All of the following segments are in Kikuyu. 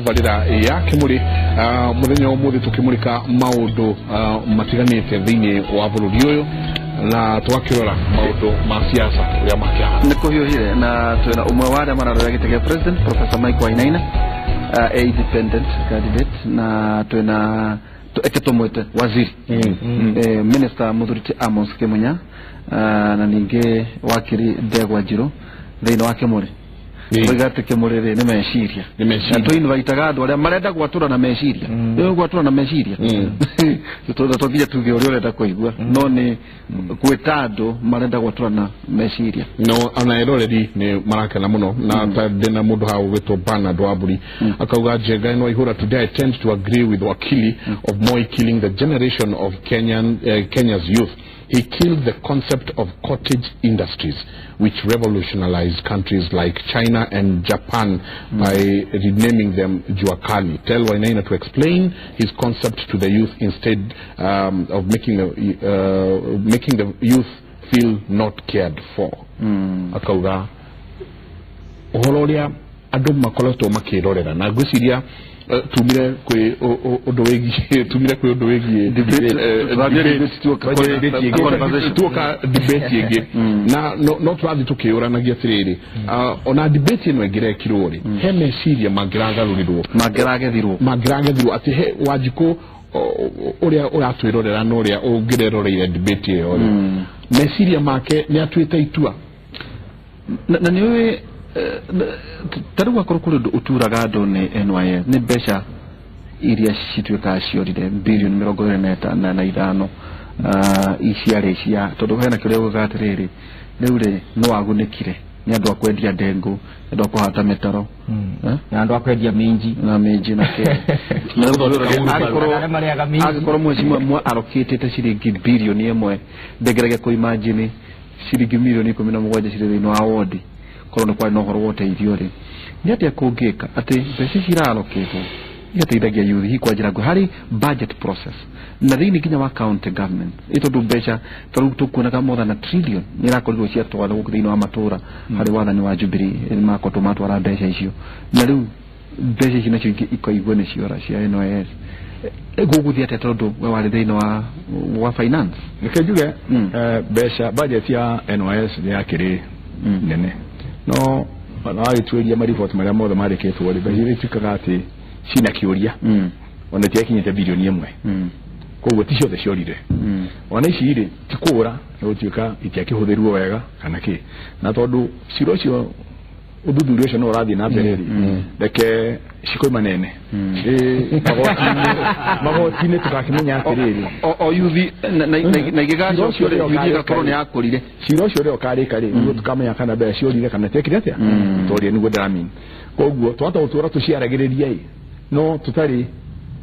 Tabarĩra ya Kĩmũrĩ. Mũthenya wa ũmũthĩ tũkĩmũrĩka maũndũ matiganĩte thĩinĩ wa bũrũri ũyũ na tũgakĩrora maũndũ ma siasa ũrĩa makĩhana. Nĩ kũhiũhire na twĩna ũmwe wa arĩa mararora gĩtĩ gĩa president, Professor Mike Wainaina, a independent candidate, na twĩna eke tũmwĩte waziri, minister Mũthuri ti Amos Kĩmunya, na ningĩ wakiri Ndegwa Njirũ thĩinĩ wa Kĩmũrĩ. Oiga atĩ Kĩmũrĩ rĩ nĩ meciria. Nĩ meciria. Na tũinvitaga andũ arĩa marenda gwatũra na meciria. Rĩu gwatũra na meciria to nginya tuge ũrĩa ũrenda kũigua, no nĩ gwĩta andũ marenda gwatũra na meciria. No ona eroreri nĩ marakena mũno na ta ndĩna mũndũ haha ũgwĩtwo Bernard Wamburi akauga, "Njenga ĩno ihũra, today I tend to agree with Wakili of Moi killing the generation of Kenya's youth. He killed the concept of cottage industries, which revolutionized countries like China and Japan by renaming them Juakali. Tell Wainaina to explain his concept to the youth instead of making the youth feel not cared for." Akauga ũhoro ũrĩa andũ makoretwo makĩrorera na ngwĩciria tumire kwĩ ũndũ wĩgiĩ tumire kwĩ ũndũ wĩgiĩ Debate, debate, tuoka conversation. Tuoka debate ĩngĩ na no tũrathiĩ tũkĩũranagia atĩrĩrĩ, ona debate ĩno ĩngĩrekirwo rĩ, he meciria mangĩragarũrirwo. Mangĩragethirwo. Mangĩragethirwo atĩ he Wanjikũ ũrĩa ũratwĩrorera na ũrĩa ũngĩreroreire debate ĩyo rĩ, meciria make nĩ atuĩte itua. Na nĩ ũĩ ta rĩu akorwo kũrĩ ũndũ ũturaga andũ nĩ NYS, nĩ mbeca iria cituĩkaga ciorire bilioni mĩrongo ĩrĩ na ithano, ciarĩ cia tondũ hena kĩrĩa ugaga atĩrĩrĩ, rĩu rĩ no wagunĩkire nĩ andũ a kwendia ndengũ, nĩ andũ a kũhata mĩtaro, eh? Na andũ a kwendia minji. Na minji na kĩ. Na rĩu Arĩa marĩaga minji. Angĩkorwo mweci mwe arokĩtĩte ciringi bilioni 1, ndengerage kũimagine ciringi milioni 17 cirĩ thĩinĩ wa wodi, korwo nĩ kwarĩ na ũhoro wa ũteithio rĩ, nĩ atĩa kũngĩka atĩ mbeca ici irarokĩtwo igateithagia youth hihi kwa njĩra nguhĩ harĩ budget process na thĩinĩ nginya wa county government, ĩ tondũ mbeca ta rĩu tũkuonaga more than a trillion nĩ irakorirwo ciatwarwo gũkũ thĩinĩ wa matũra harĩ wathani wa Jubilee, nĩ makoretwo matwara mbeca icio, na rĩu mbeca ici nacio ingĩ ikaigua nĩ ciora cia NYS. Gũgũthiĩ atĩa tondũ we warĩ thĩinĩ wa finance? Reke njuge, mbeca budget ya NYS nĩ yakĩrĩ nene, no wagĩtuĩria mariboti marĩa mothe marĩkĩtwo rĩ, mbeca iria ituĩkaga atĩ cina kĩũria ona itiakinyĩte bilioni 1. Koguo ti ciothe ciorire. Ona ici rĩ ti kũra, nĩ gũtuĩka itiakĩhũthĩrwo wega kana kĩ, na tondũ cira ũcio, ũthuthuria ũcio no ũrathiĩ na mbere rĩ, reke cikoima nene. Magoti-inĩ tũgakĩmenya atĩrĩrĩ, O yuthi na Cira ũcio igĩgacokio rĩo yuthi ũkarĩka ĩgakorwo rĩ. nĩ yakũrire. Cira ũcio ũrĩa ũkarĩka rĩ, nĩguo tũkamenya kana mbeca ciorire kana tiekire atĩa. Tondũ nĩguo ndĩramini, koguo twahota gũtũra tũciaragĩrĩria ĩ no tũtarĩ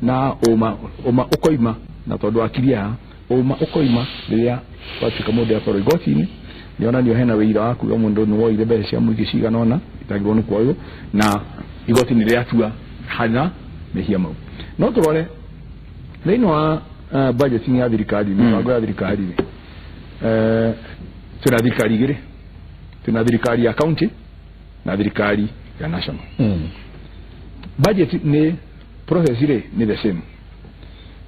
na ũma. Ũma ũkoima na tondũ akiri aya, ũma ũkoima rĩrĩa gwatuĩka mũndũ atwarwo igoti-inĩ, nĩonanio hena wĩira wa kuga mũndũ nĩ woire mbeca cia mũingĩ cigana ũna itagĩrĩirwo nĩ kuoywo, na igoti nĩ rĩatua hana mehia mau. No tũrore thĩinĩ wa budgeting ya thirikari, mĩbango ya thirikari rĩ, twĩna thirikari igĩrĩ, twĩna thirikari ya county na thirikari ya national. Budget nĩ process rĩ nĩ the same,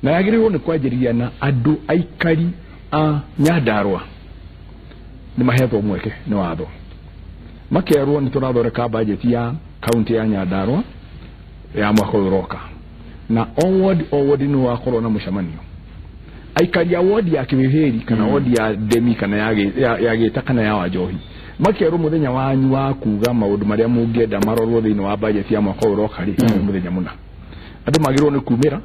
na yagĩrĩirwo nĩ kwanjĩrĩria na andũ aikari a Nyandarũa nĩ mahetwo mweke nĩ watho, makerwo nĩ tũrathondeka budget ya county ya Nyandarũa ya mwaka ũyũ ũroka, na o ward o ward nĩ wakorwo na mũcemanio, aikari a ward ya Kĩhĩhĩri kana ward ya Ndemi kana ya Gĩta kana ya Wanjohi makerwo mũthenya wanyu wa kuga maũndũ marĩa mũngĩenda marorwo thĩinĩ wa budget ya mwaka ũyũ ũroka rĩ nĩ mũthenya mũna. Andũ magĩrĩirwo nĩ kumĩra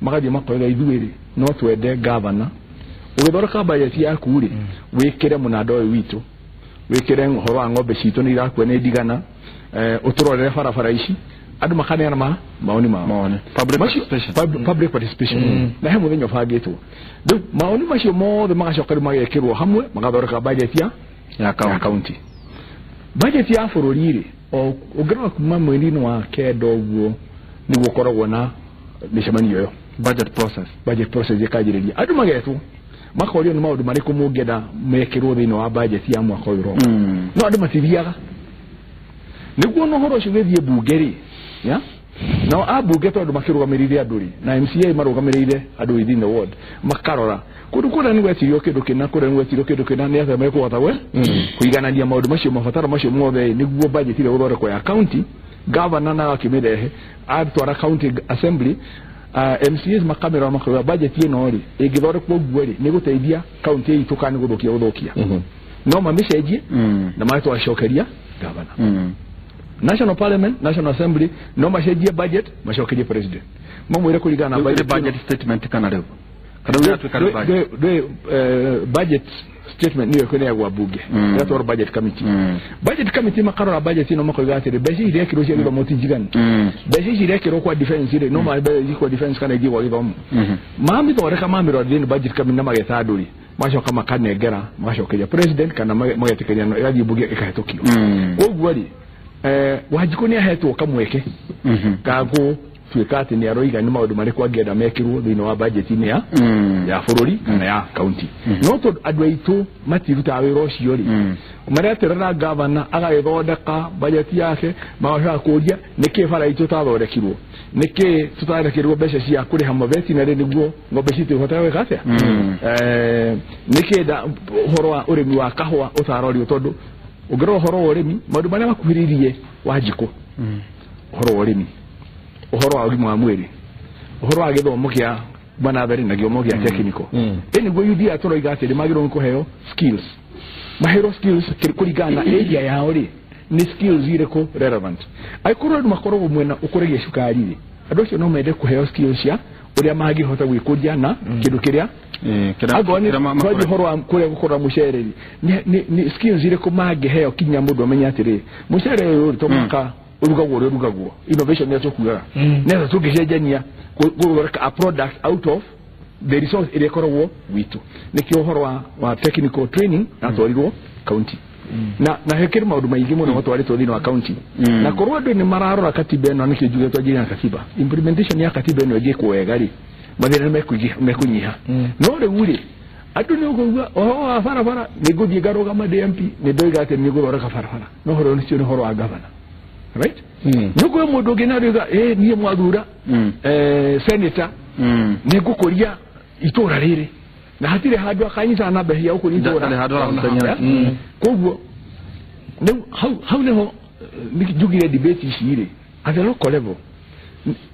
magathiĩ makoiga, ithuĩ rĩ no twende gavana ũgĩthondeka budget yaku rĩ wĩkĩre mũnanda ũyũ witũ, wĩkĩre ũhoro wa ng'ombe citũ nĩ irakua nĩ ndigana, ũtũrorere barabara ici. Andũ makaneana maoni mao. Maoni. Public participation. Public participation, na he mũthenya ũbangĩtwo. Rĩu maoni macio mothe magacoka rĩu magekĩrwo hamwe, magathondeka budget ya ya ya county. County. Budget ya bũrũri rĩ, o ũngĩrora kuma mweri-inĩ wa 9 ũguo nĩguo ũkoragwo na mĩcemanio ĩyo. Budget process. Budget process ĩkanjĩrĩria, andũ magetwo makorio nĩ maũndũ marĩkũ mũngĩenda mekĩrwo thĩinĩ wa budget ya mwaka ũyũ ũroka. No andũ matithiaga nĩguo na ũhoro ũcio ũgĩthiĩ mbunge rĩ ya Nao ambunge tondũ makĩrũgamĩrĩire andũ rĩ na MCA marũgamĩrĩire andũ within the ward makarora kũndũ kũrĩa nĩ gwetirio kĩndũ kĩna kũrĩa nĩ gwetirio kĩndũ kĩna nĩ atĩa mekũhota gwe kũiganania maũndũ macio mabataro macio mothe nĩguo budget ĩrĩa gũthondekwo ya county governor na akĩmĩrehe atwara county assembly MCAs makamera makoya budget ĩno rĩ ĩngĩthondekwo ũguo rĩ nĩ gũteithia county itũ kana nĩ gũthũkia gũthũkia no mamĩcenjie na magatwacokeria governor. National Parliament, National Assembly no macenjie budget macokerie president mamwĩre kũringana na budget statement kana rĩu kana rĩu budget statement niyo ĩkũneagwo bunge ĩgatwarwo budget committee. Budget committee makarora budget ĩno makoiga atĩrĩ mbeca ici irekĩrwo cia gĩthomo ti njiganu, mbeca ici irekĩrwo kwa defense rĩ no ma mbeca ici kwa defense kana ithiĩ gwa gĩthomo mamĩthondeka mamĩrora thĩinĩ budget committee na mageta andũ rĩ macoka makanengera magacokeria president kana magetĩkĩria no ĩgathiĩ bunge ĩkahĩtũkio. Koguo rĩ Wanjikũ nĩ ahetwo kamweke ga gũtuĩka atĩ nĩ aroiga nĩ maũndũ marĩkũ angĩenda mekĩrwo thĩinĩ wa budget-inĩ ya bũrũri kana ya county. No tondũ andũ aitũ matirutaga wĩra ũcio rĩ mareterera governor agagĩthondeka budget yake magacoka kũria nĩkĩ bara itũ ĩtathondekirwo nĩkĩ tũtarekĩrwo mbeca cia kũrĩha mavetinary nĩguo ng'ombe citũ ihote gwĩka atĩa nĩkĩ ũhoro wa ũrĩmi wa kahũa ũtarorio tondũ ũngĩrora ũhoro wa ũrĩmi maũndũ marĩa makuhĩrĩirie Wanjikũ ũhoro wa ũrĩmi ũhoro wa ũgima wa mwĩrĩ ũhoro wa gĩthomo kĩa manathari na gĩthomo gĩa technical ĩ nĩguo youth aya tũroiga atĩ nĩ magĩrĩirwo nĩ kũheo skills maherwo skills kũringana na area yao rĩ nĩ skills irĩkũ relevant. Angĩkorwo andũ makoragwo mwena ũkũragia cukari rĩ andũ acio no mende kũheo skills cia ũrĩa mangĩhota gwĩkũria na kĩndũ kĩrĩa angorwo nĩ ũhoro wa kũrĩa gũkũra mũcere rĩ nĩ skills irĩkũ mangĩheo kinya mũndũ amenye atĩrĩ mũcere ũyũ rĩ to mũhaka ũrugagwo ũrĩa ũrugagwo innovation nĩyo tũkugaga nĩgetha tũngĩcenjania gũthondeka a product out of the resource ĩrĩa ĩkoragwo gwitũ. Nĩkĩo ũhoro wa technical training natwarirwo county na hekĩrĩ maũndũ maingĩ mũno matwarĩtwo thĩinĩ wa county na korwo andũ nĩ mararora katiba ĩno nĩkĩo njuge twanjirie na katiba implementation ya katiba ĩno ĩngĩkwo wega rĩ mathĩna nĩ mekũnyiha. No rĩu rĩ andũ nĩ ũkũigua ũhoro wa barabara nĩ ngũthiĩ ngarũgama ndĩ MP nĩ ndoiga atĩ nĩ ngũthondeka barabara no ũhoro ũcio nĩ ũhoro wa governor right. Nĩ ũkuoya mũndũ ũngĩ na arauga ĩ niĩ mwathura senator nĩ ngũkũria itũra rĩrĩ na hatirĩ handũ akanyitana na mbeca cia gũkũria itũra. Koguo rĩu hau nĩho njugire debate ici rĩ at the local level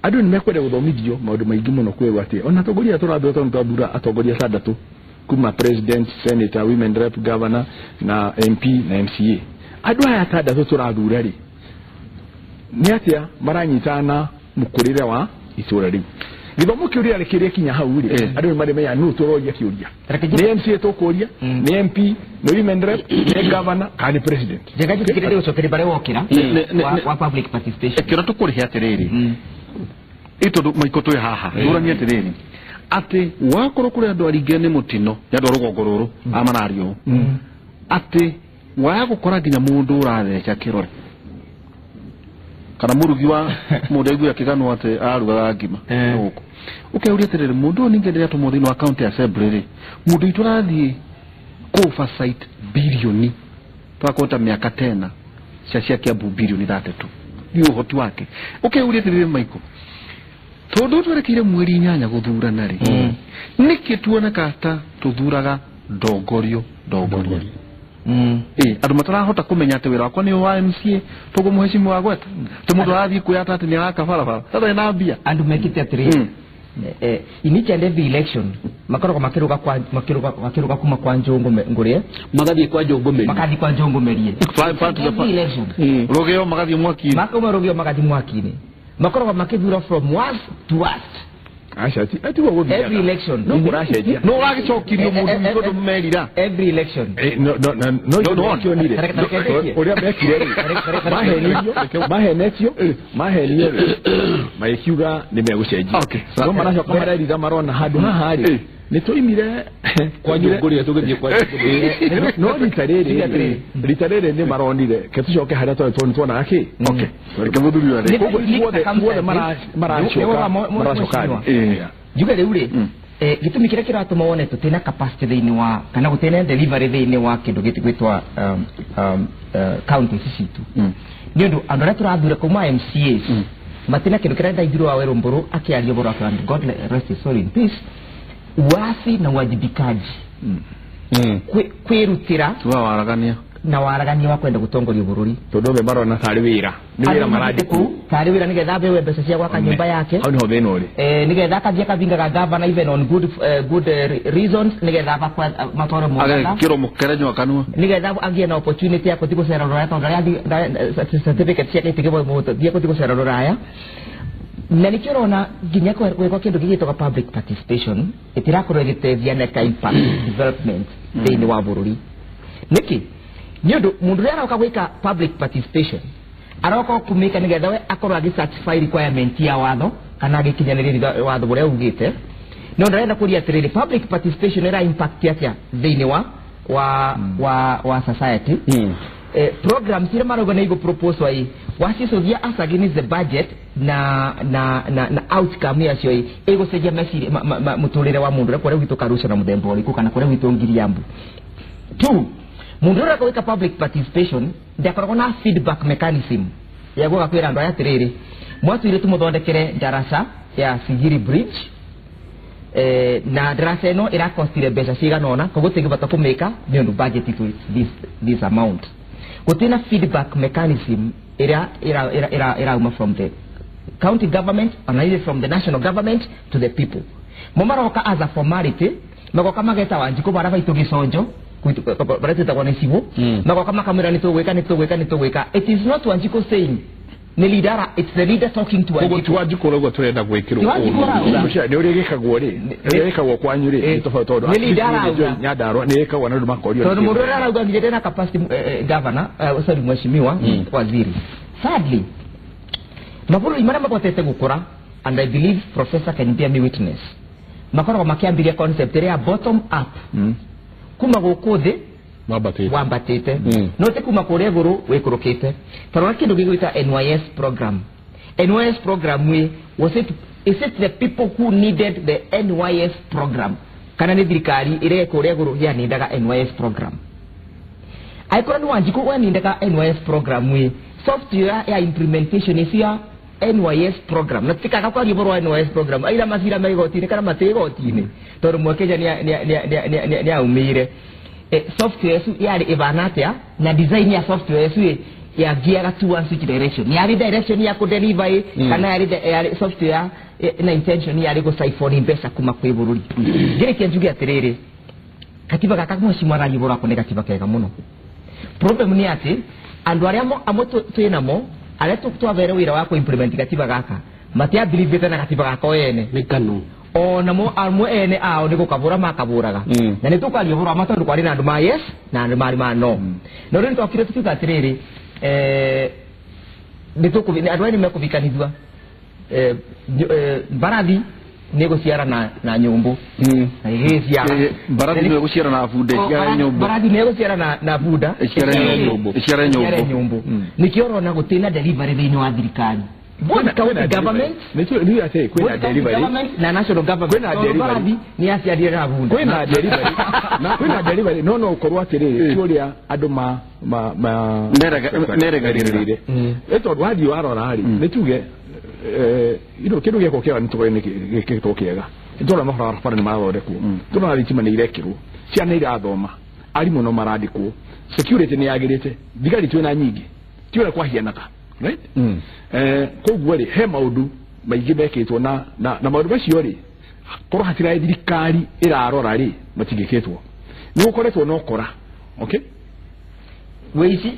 andũ nĩ mekwenda gũthomithio maũndũ maingĩ mũno kwĩrwo atĩ ona atongoria tũrathura tondũ twathura atongoria atandatũ kuma president, senator, women rep, governor na MP na MCA. Andũ aya atandatũ tũrathura rĩ nĩ atĩa maranyitana mũkũrĩre wa itũra rĩu gĩthomo kĩu rĩarĩ kĩrĩa kinya hau rĩ andũ nĩ marĩmenya nũ tũroria kĩũria nĩ MCA tũkũria nĩ MP nĩ women rep nĩ governor kana nĩ president. Njega njĩkĩrĩre ũcokerie barĩa wokĩra wa public participation kĩrĩa tũkũrĩhe atĩrĩrĩ ĩ tondũ maiko twĩ haha tũranie atĩrĩrĩ atĩ wakorwo kũrĩ andũ aringe nĩ mũtino nĩ andũ a rũgongo rũrũ a marario atĩ waya gũkora nginya mũndũ ũratheca kĩrore kana mũrugi wa mũndũ aiguire akĩganwo atĩ arugaga ngima gũkũ ũkeuria atĩrĩrĩ mũndũ ũyũ ningĩ rĩrĩa atũmwo thĩinĩ wa county assembly rĩ mũndũ witũ arathiĩ kũ oversight birioni twakorwo ta mĩaka tena cia Kiambu birioni 32 nĩ ũhoti wake ũkeuria atĩrĩrĩ Maiko tondũ twerekeire mweri 8 gũthurana rĩ nĩkĩ tuoneka ta tũthuraga ndongorio andũ matarahota kũmenya atĩ wĩra wakwa nĩ wa MCA toguo mũhecimu wa gweta tĩ mũndũ arathiĩ kwĩyata atĩ nĩ araka barabara sasa ena mbia andũ mekĩte atĩrĩrĩ in each and every election makoragwo makĩrũga kuma kwa Njũngũ Ngũrĩe magathiĩ kwa Njũngũ Merie magathiĩ kwa Njũngũ Merie rũgĩo magathiĩ mwaki-inĩ makauma rũgĩo magathiĩ mwaki-inĩ makoragwo makĩthura from worst to worst. Aca ti guo gũthiaga every election no kũracenjia no ũragĩcokirio mũndũ tondũ merira every election no no kĩonire ũrĩa mekire rĩ mahenetio mahenio magĩkiuga nĩ megũcenjia no maracoka marerira marona handũ haha rĩ nĩ tũimire kwa Njũngũrĩa tũgĩthiĩ kwa Njũngũrĩa no rita rĩrĩ nĩ maronire ke tũcoke harĩa twarĩ tondũ tuonaga kĩ reke mũthuri ũyũ arĩkie. Koguo guothe maracoka njuge rĩu rĩ gĩtũmi kĩrĩa kĩratũma wone tũtĩna capacity thĩinĩ wa kana gũtĩna delivery thĩinĩ wa kĩndũ gĩtwĩtwa county ici citũ nĩ ũndũ andũ arĩa tũrathura kuma MCAs Matina kindu kiria ndaigirwo wa Weru Mburu akiaria ũhoro wake, and God rest his soul in peace, uasi na uwajibikaji. Kwirutira wa waragania na waragania wa kwenda gutongoria bururi tondu othe marona tari wira ni wira marandikwo tari wira nigetha abewe mbeca cia gwaka nyumba yake hau niho thina uri nigetha akathie akathingaga gavana even on good reasons nigetha matware mwana agekirwo mukerenyo kanua nigetha agie na opportunity ya kuthi gucera ruraya tondu aria certificate ciake itigĩbwo kuthi gucera ruraya. Na nikio urona nginya gwekwa kindu gigitagwo public participation itirakorwo igiteithia na ka impact development thiini wa bururi. Niki ni undu mundu uria aroka gwika public participation aroka kumika nigetha we akorwo agi satisfy requirement ya watho kana agikinyaniria watho uria ugite. No ndarenda kuria atiriri, public participation ira impact atia thiini wa society? Programs ira marauga na igo propose wa wacicũthia as against the budget na na na na outcome yacio igucenjia meciria muturire wa mundu uria gwitũ Karusha na muthemba uriku kana kuria gwitũ Ngiriambu. Two, mundu uria gwika public participation ndakoragwo na feedback mechanism ya guka kwira andu aya atiriri, mwatwire tumuthondekere ndaraca ya Sigiri Bridge, na ndaraca ino irakostire mbeca cigana ona koguo tingibata kumika ni undu budget itu this amount. Gutina feedback mechanism ira ira ira ira ira from the county government and either from the national government to the people. Momaroka as a formality magoka mageta Wanjiku bara baitu giconjo bareteta kwa nicibo magoka makamwira nitugwika nitugwika nitugwika. It is not Wanjiku saying ni leader, it's the leader talking to Wanjiku. Koguo Wanjiku urauga turenda gwikirwo ucio ni uria gikagwo ri uria gikagwo kwanyu ri ni tofauti tondu ni leader arauga Nyandarua ni gikagwo na andu makorio tondu mundu uria arauga nginya ndena capacity governor, sorry mheshimiwa waziri. Sadly mabũrũri marĩa mabotete gũkũra, and I believe professor can bear me witness, makoragwo makĩambiria concept ĩrĩa ya bottom up, kuma gũkũ thĩ wambatĩte, no ti kuma kũrĩa igũrũ wĩkũrũkĩte. Ta rora kĩndũ gĩgwĩta NYS program. NYS program ĩ was it, is it the people who needed the NYS program kana nĩ thirikari ĩrĩa kũrĩa igũrũ yanindaga NYS program? Aikorwo nĩ Wanjiku wanindaga NYS program ĩ software ya implementation icia NYS program na tikaga kwaria ũhoro wa NYS program aira macira me igoti-inĩ kana matĩ igoti-inĩ tondũ Mwakenya nĩ aumĩire. Software icu yarĩ ĩbana atĩa na design ya software icu yagiaga towards which direction? Yarĩ direction ya kũdeliver kana yarĩ software na intention yarĩ gũsiphon mbeca kuma kwĩ bũrũri? Ngĩrĩkia njuge atĩrĩrĩ, katiba gaka mheshimiwa araria ũhoro wako nĩ gatiba kega mũno. Problem nĩ atĩ andu aria amwe twĩ namo aria twavere wira wa kũ-implement gatiba gaka matiabelievete na gatiba gaka o ene nĩ ngano onamo amwe ene ao nĩ gũkabũra makabũraga, na nĩ tũkaria ũhoro wa ma tondũ kwarĩ na andũ ma yes na andũ marĩ ma no. No rĩu nĩtwokire tũkiuga atĩrĩrĩ, andũ aya nĩ mekũbikanithua, mbarathi nĩ gũciara na nyũmbũ na ĩgĩciara mbarathi nĩ gũciara na bunda ĩciare nyũmbũ, mbarathi nĩ gũciara na bunda ĩciare nyũmbũ. Nĩkĩo ũrona gũtirĩ na delivery thĩinĩ wa thirikari, both county government ni ati kwina delivery na national government, kwina delivery ni aciarire na bunda, kwina delivery na kwina delivery no no ukorwo atiriri ti uria andu ma neregarire tondu wathii warora ri ni tuge ino kindu giekwo kiega ni tuge ni gikitwo kiega nitwona mabarabara ni marathondekwo, turona thitima ni irekirwo, ciana irathoma, arimũ no marandĩkwo, security ni yagĩrĩte, thigari twĩna nyingĩ, ti ũrĩa kwahianaga, right? Koguo rĩ he maũndũ maingĩ mekĩtwo na maũndũ macio rĩ korwo hatirarĩ thirikari ĩrarora rĩ matingĩkĩtwo. Nĩ gũkoretwo na ũkora, okay? Wĩici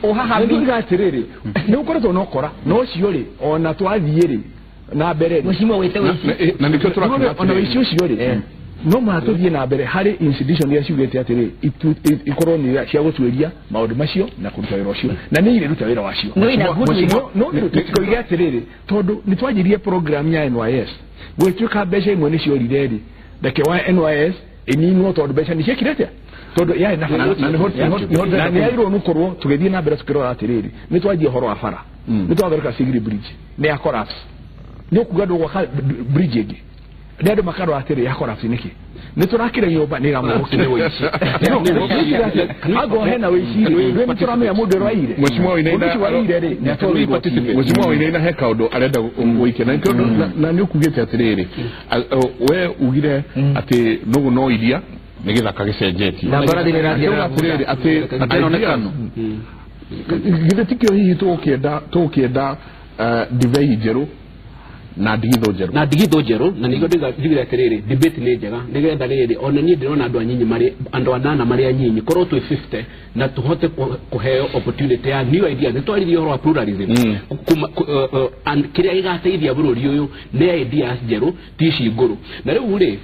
ũhahamĩ atĩrĩrĩ nĩ gũkoretwo na ũkora na ũcio rĩ ona twathiĩ rĩ na mbere mheshimiwa wĩte wĩici na nĩkĩo tũrakiuga ona wĩici ũcio rĩ no mũhaka tũthiĩ na mbere harĩ institution iria ciugĩte atĩrĩ ikorwo nĩ cia gũtuĩria maũndũ macio na kũruta wĩra ũcio na nĩ irĩruta wĩra wacio. No tũkoige atĩrĩrĩ tondũ nĩ twanjirie program ya NYS gwĩtuĩka mbeca imwe nĩ ciorire rĩ reke wa NYS ĩninwo tondũ mbeca nĩ ciekire atĩa tondũ yarĩ na bara na nĩ yagĩrĩirwo nĩ gũkorwo tũgĩthiĩ na mbere tũkĩrora atĩrĩrĩ nĩ twanjia ũhoro wa bara, nĩ twathondeka Sigiri Bridge nĩ ya collapse, nĩ ũkuga ndũgwaka bridge ĩngĩ nĩ andũ makarora atĩrĩ ya collapse nĩkĩ Nĩ tũrakire nyũmba nĩ ĩramũki nĩ wĩici. Ago hena wĩici rĩ, nĩ tũramenya mũndũ ũraire. Mheshimiwa Wainaina Mũndũ ũcio waire rĩ, nĩ atwarwo igoti-inĩ. Mheshimiwa Wainaina he kaũndũ arenda gũikia na nĩkĩo na nĩ ũkugĩte atĩrĩrĩ, we ugire atĩ nũgũ no iria nĩ gĩthaka gĩcenjetie. Na mbarathi nĩ ĩrathiĩ na atĩrĩrĩ atĩ Ĩronekana. Githĩ tikĩo hihi tũgũkĩenda ndibei njerũ na ndigithũ njerũ. Na ndigithũ njerũ, na nĩguo njugire atĩrĩrĩ, debate nĩ njega nĩgetha rĩrĩ ona niĩ ndĩrona andũ anyinyi marĩ andũ anana marĩ anyinyi korwo twĩ 50 na tũhote kũheo opportunity ya new ideas. Nĩ twaririe ũhoro wa pluralism. And kĩrĩa gĩgateithia bũrũri ũyũ nĩ ideas njerũ ti ici ngũrũ. Na rĩu rĩ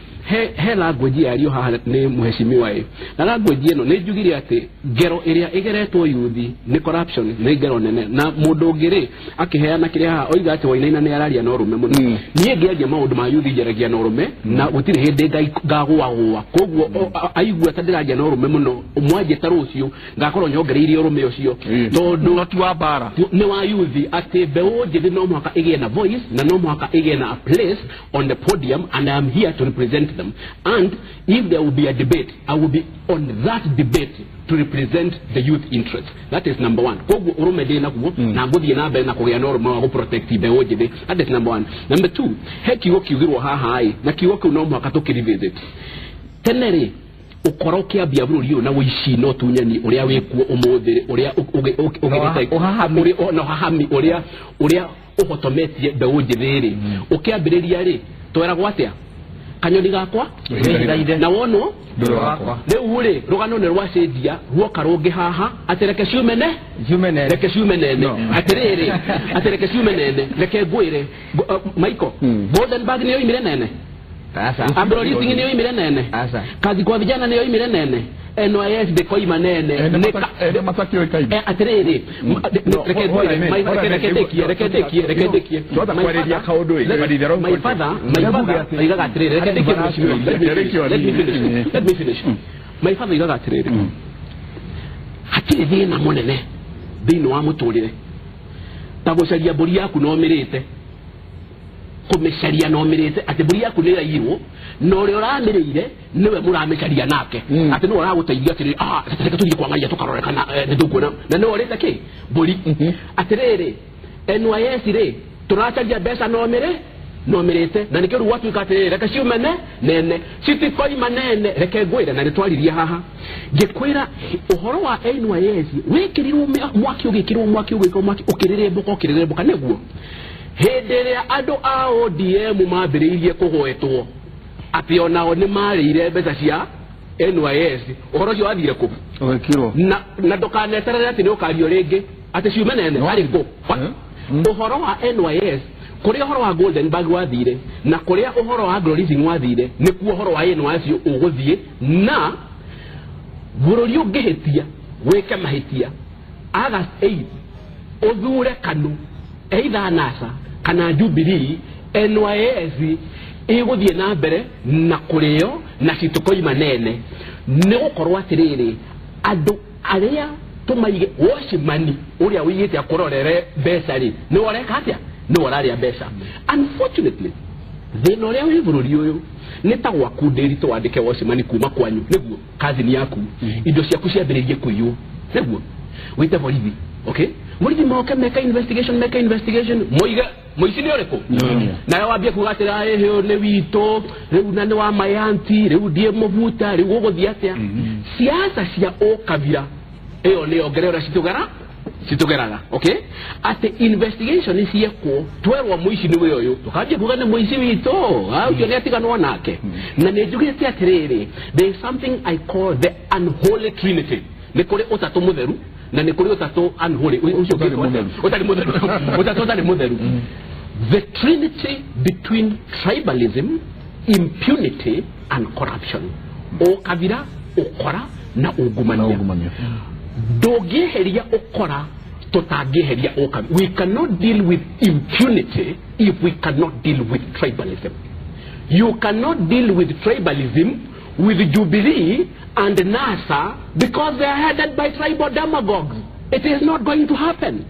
he language yario haha nĩ mheshimiwa ĩ, na language ĩno nĩ njugire atĩ ngero ĩrĩa ĩgeretwo yuthi nĩ corruption nĩ ngero nene, na mũndũ ũngĩ rĩ akĩheana kĩrĩa haha oiga atĩ Wainaina nĩ araria na ũrũme mũno. Niĩ ngĩaria maũndũ ma yuthi njaragia na ũrũme na gũtirĩ hĩndĩ ngagũagũa, koguo aigua ta ndĩraria na ũrũme mũno mwanjĩta rũciũ ngakorwo nyongereirie ũrũme ũcio tondũ no ti wa mbara nĩ wa yuthi atĩ mbeũ njĩthĩ no mũhaka ĩgĩe na voice na no mũhaka ĩgĩe na a place on the podium, and I am here to represent them. And if there will be a debate, I will be on that debate to represent the youth interest. That is number one. Koguo ũrũme ndĩ naguo na ngũthiĩ na mbere na kũgĩa na ũrũme wa gũprotect mbeũ njĩthĩ. That is number one. Number two, he kiugo kiugirwo haha ĩ, na kiugo kĩu no mũhaka tũkĩrevisit. Tene rĩ ũkora ũkĩambia bũrũri ũyũ na ũici na ũtunyani ũrĩa wĩkuo ũmũthĩ ũrĩa ũgĩrĩte na ũhahami ũrĩa ũhotometie mbeũ njĩthĩ rĩ, ũkĩambĩrĩria rĩ tweragwo atĩa? Kanyoni gakwa na wonwo rĩu rĩ rũgano nĩ rwacenjia ruoka rũngĩ haha atĩ reke ciume ne reke ciume nene atĩrĩrĩ atĩ reke ciume nene reke ngwĩre Michael Golden Bag nĩ yoimire nene, Ambrose nĩ yoimire nene, Kazi kwa Vijana nĩ yoimire nene, NYS ndĩkoima nene atĩrĩrĩ reke ndĩkie reke ndĩkie my father oigaga atĩrĩrĩ reke ndĩkie let me finish. My father oigaga atĩrĩrĩ hatirĩ thĩna mũnene thĩinĩ wa mũtũrĩre ta gũcaria mbũri yaku na ũmĩrĩte kũmĩcaria na ũmĩrĩte atĩ mbũri yaku nĩ ĩraiyirwo na ũrĩa ũramĩrĩire nĩwe mũramĩcaria nake atĩ nĩwe ũragũteithia atĩrĩrĩ reke tũthiĩ kwa ng'aria tũkarore kana nĩ tũkuona na nĩwe ũrĩte kĩ mbũri. Atĩrĩrĩ NYS rĩ tũracaria mbeca na ũmĩrĩ na ũmĩrĩte na nĩkĩo rĩu gwatuĩka atĩrĩrĩ reke ciume nene citikoima nene. Reke ngwĩre na nĩtwaririe haha ngĩkwĩra ũhoro wa NYS wĩkĩrirwo mwaki ũgĩkĩrwo mwaki ũgĩkĩrwo mwaki ũkĩrĩrĩmbũka ũkĩrĩrĩmbũka nĩguo hĩndĩ ĩrĩa andũ a ODM mambĩrĩirie kũgwetwo atĩ onao nĩ marĩire mbeca cia NYS ũhoro ũcio wathire kũ na ndũkaneterere atĩ nĩ ũkario rĩngĩ atĩ ciume nene arĩ kũ ũhoro wa NYS kũrĩa ũhoro wa Golden Bag wathire na kũrĩa ũhoro wa Glorising wathire nĩkuo ũhoro wa NYS ũgũthiĩ na bũrũri ũngĩhĩtia wĩke mahĩtia August 8 ũthure KANU either NASA kana Jubilee NYS ĩgũthiĩ na mbere na kũrĩo na citũkoima nene nĩ gũkorwo atĩrĩrĩ andũ arĩa tũmaige wocimani ũrĩa ũigĩte akũrorere mbeca rĩ nĩwe ũreka atĩa nĩwe ũrarĩa mbeca. Unfortunately thĩna ũrĩa wĩ bũrũri ũyũ nĩ ta gwaku ndĩritũ wandĩke wocimani kuma kwanyu nĩguo kazini yaku indo ciaku ciambĩrĩirie kũiywo nĩguo wĩte borithi okay borithi moke meka investigation moiga mũici nĩ ũrĩkũ nawe wambie kuga atĩrĩ ĩhĩ nĩ witũ rĩu na nĩ wa mayanti rĩu ndiĩ mũbuta rĩu ũgũthiĩ atĩa. Siasa cia ũkabira ĩyo nĩyo ngerera ũrĩa citũgeraga okay atĩ investigation ciekwo twerwo mũici nĩwe ũyũ tũkambia kuga nĩ mũici witũ ũcio nĩ atiganwo nake. Na nĩ njugĩte atĩrĩrĩ there is something I call the unholy trinity nĩ kũrĩ ũtatũ mũtheru na nĩ kũrĩ ũtatũ unholy ũcio ũtarĩ mũtheru ũtatũ ũtarĩ mũtheru. The trinity between tribalism, impunity and corruption. Ũkabira, ũkora na ungumania. Ndũngĩeheria ũkora tũtangĩeheria ũkabira. We cannot deal with impunity if we cannot deal with tribalism. You cannot deal with tribalism with Jubilee and NASA because they are headed by tribal demagogues. It is not going to happen.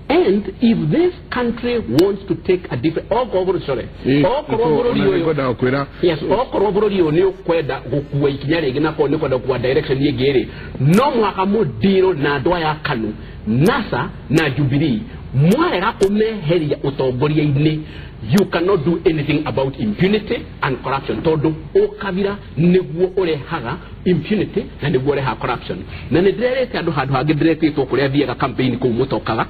And if this country wants to take a different okorwo bũrũri ũyũ, yes, okorwo bũrũri ũyũ nĩ ũkwenda gũkua ikinya rĩngĩ na korwo nĩ ũkwenda gũkua direction ĩngĩ rĩ, no mũhaka mũndirũ na andũ aya KANU, NASA na Jubilee mwarega kũmeheria ũtongoria-inĩ. You cannot do anything about impunity and corruption tondu ukabira niguo urehaga impunity na niguo urehaga corruption. Na nĩ ndĩrerĩte andũ handũ hangĩ ndĩretĩtwo kũrĩa thiaga campaign kũu mũtokaga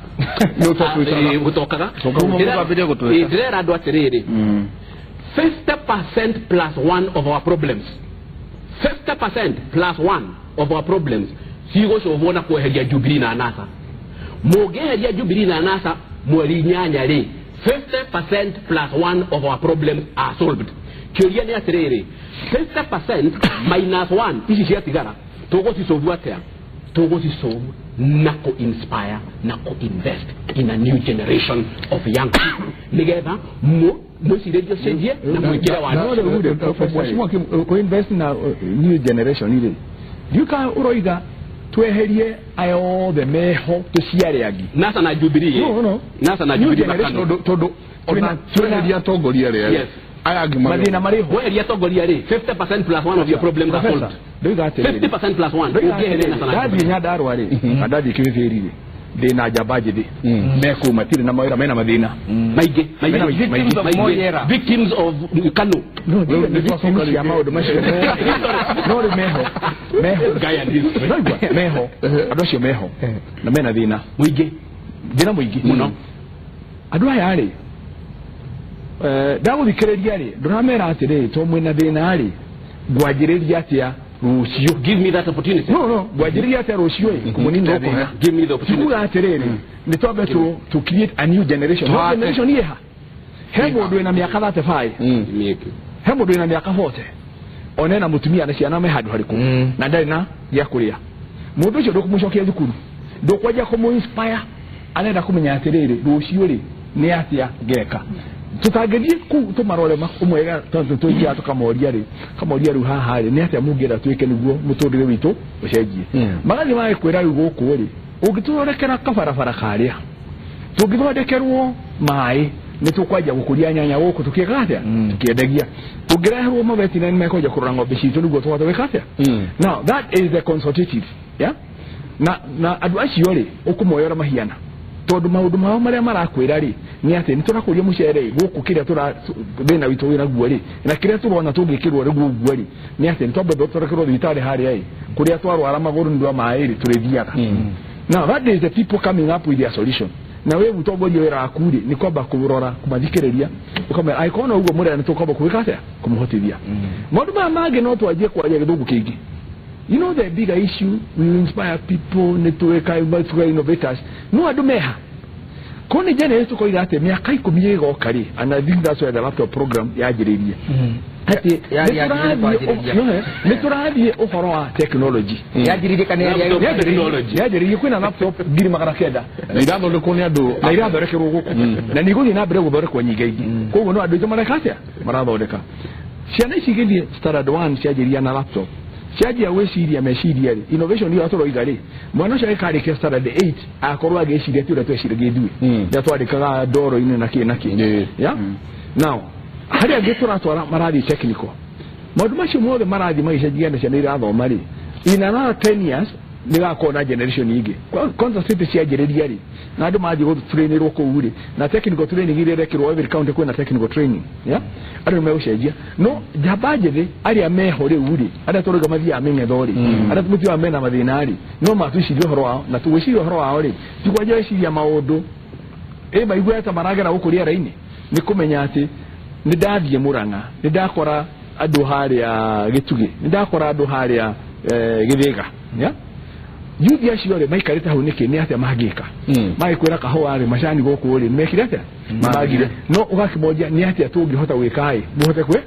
mũtokaga ndĩrera andũ atĩrĩrĩ, 50% plus one of our problems, 50% plus one of our problems cigũcũvwo na kweheria Jubilee na NASA. Mũngĩeheria Jubilee na NASA mweri 8 rĩ, 50% plus one of our problems are solved. Kĩũria nĩ atĩrĩrĩ, 50% minus 1 ici ciatigara tũgũcisolve atĩa? Tũgũcisolve na kũ-inspire na kũ-invest in a new generation of young people nĩgetha mwĩcirĩrie ũcenjie na mwĩkĩre wa kũ-invest na new generation rĩ, ndiũka ũroiga tweherie aya othe meho tuciare angi NASA na Jubilee. No NASA na Jubilee tondu ona tweheria atongoria rĩ, aya angi mathina marĩ ho. Weheria atongoria rĩ, 50% plus one of your problems are solved. Ndoiga atĩrĩrĩ, 50% plus one ũngĩeheria NASA na ndathiĩ Nyandarua rĩ, na ndathiĩ Kĩmĩbĩri rĩ, ndĩ na njamba njĩthĩ mekũu matirĩ na mawĩra, mena mathĩna maingĩ, victims of KANU. No, victims cia maũndũ macio no rĩ meho meho andũ acio meho na mena thĩna mũingĩ, thĩna mũingĩ mũno. Andũ aya rĩ, ndagũthikĩrĩria rĩ, ndũramera atĩrĩrĩ, to mwĩna thĩna rĩ, ngwanjĩrĩria atĩa rũciũ? Give me that opportunity. No, ngwanjĩrĩria atĩa rũciũ ĩ kũmũnina thĩna? Give me the opportunity. Kuga atĩrĩrĩ, nĩ twambe to create a new generation. No generation ĩha he mũndũ wĩna mĩaka 35, he mũndũ wĩna mĩaka 40, ona ena mũtumia na ciana me handũ harĩkũ na ndarĩ na gĩa kũrĩa. Mũndũ ũcio ndũkũmũcokia thukuru, ndũkwanjia kũmũ-inspire, arenda kũmenya atĩrĩrĩ, rũciũ rĩ nĩ atĩa ngeka. Tutangĩthiĩ kũu tũmarore ũmwe tondũ tũingĩra tũkamoria rĩ, kamoria rĩu haha rĩ nĩ atĩa mũngĩenda twĩke nĩguo mũtũrĩre witũ ũcenjie. Magathiĩ magĩkwĩra rĩu gũkũ rĩ, ũngĩtũthondekera kabarabara karĩa, tũngĩthondekerwo maĩ nĩ tũkwanjia gũkũria nyanya gũkũ tũkĩkaga atĩa, tũkĩendagia. Tũngĩreherwo maveterinary nĩ mekwanjia kũrora ng'ombe citũ nĩguo tũhote gwĩka atĩa. Now that is the consultative, yeah? Na andũ acio rĩ ũkũmoya ũrĩa mahiana, tondũ maũndũ mao marĩa marakwĩra rĩ nĩ atĩ nĩ tũrakũria mũcere gũkũ, kĩrĩa tũra thĩna witũ wĩna guo rĩ, na kĩrĩa tũrona tũngĩkĩrwo rĩ guo rĩ nĩ atĩ nĩ twambe tũrekerwo thibitarĩ harĩa ĩ kũrĩa twarwara magũrũ nĩ ũndũ wa maĩ rĩ tũrĩthiaga. Now that is the people coming up with their solution. Na we mũtongoria wĩra waku rĩ nĩ kwamba kũrora, kũmathikĩrĩria, ũkamera angĩkorwo no ũguo mũrera nĩ tũkwamba kũgĩka atĩa, kũmũhotithia. Maũndũ maya mangĩ no twanjie kwaria gĩthũngũ kĩingĩ. You know the bigger issue, we inspire people, network innovators. No andũ meha. Koni jene tũkoiga atĩ mĩaka 10 ĩgoka rĩ, and I think that's where the laptop program yanjĩrĩirie. Atĩ nĩ tũrathiĩ ũhoro wa technology. Yanjĩrĩirie kana yanjĩrĩirie kwĩna laptop 900 na irathondekwo nĩ andũ, na irathondekerwo gũkũ, na nĩ igũthiĩ na mbere gũthondekwo nyingĩ ingĩ. Koguo no andũ aitũ mareka atĩa, marathondeka. Ciana ici igĩthiĩ standard 1 cianjĩrĩria na laptop, cianjia gwĩciria meciria rĩ, innovation ĩyo tũroiga rĩ, mwana ũcio agĩkarĩkia standard 8 akorwo agĩciria ti ũrĩa tweciragia ithuĩ, rĩrĩa twandĩkaga ndoro-inĩ na kĩ na kĩ. Yeah? Now harĩa angĩ tũratwara marathiĩ technical, maũndũ macio mothe marathiĩ magĩcenjia na ciana irathoma rĩ, in another 10 years nĩ gakorwo na generation ingĩ. Kwanza city cianjĩrĩria rĩ, na andũ mathiĩ gũtrainĩrwo kũu rĩ, na technical training iria ĩrekĩrwo every county kwĩna technical training, yeah? Andũ nĩ megũcenjia. No njamba njĩthĩ arĩa meho rĩu rĩ, arĩa tũrauga mathiaga mĩng'etho rĩ, arĩa mũtigaga mena mathĩna rĩ, no matwĩcirie ũhoro wao, na tũgwĩciria ũhoro wao rĩ, ti kwanjia gwĩciria maũndũ ĩ maiguaga ta maragera gũkũ rĩera-inĩ, nĩ kũmenya atĩ nĩ ndathiĩ Mũrang'a, nĩ ndakora andũ harĩa Gĩtugĩ, nĩ ndakora andũ harĩa Gĩthĩga, yeah? Yuthi acio rĩ maikarĩte hau nĩkĩ, nĩ atĩa mangĩka? Magĩkwĩra kahũa rĩ, macani gũkũ rĩ, mekire atĩa? Magire. No ũgakĩmoria nĩ atĩa tũngĩhota gwĩka ĩ, mũhote kwĩ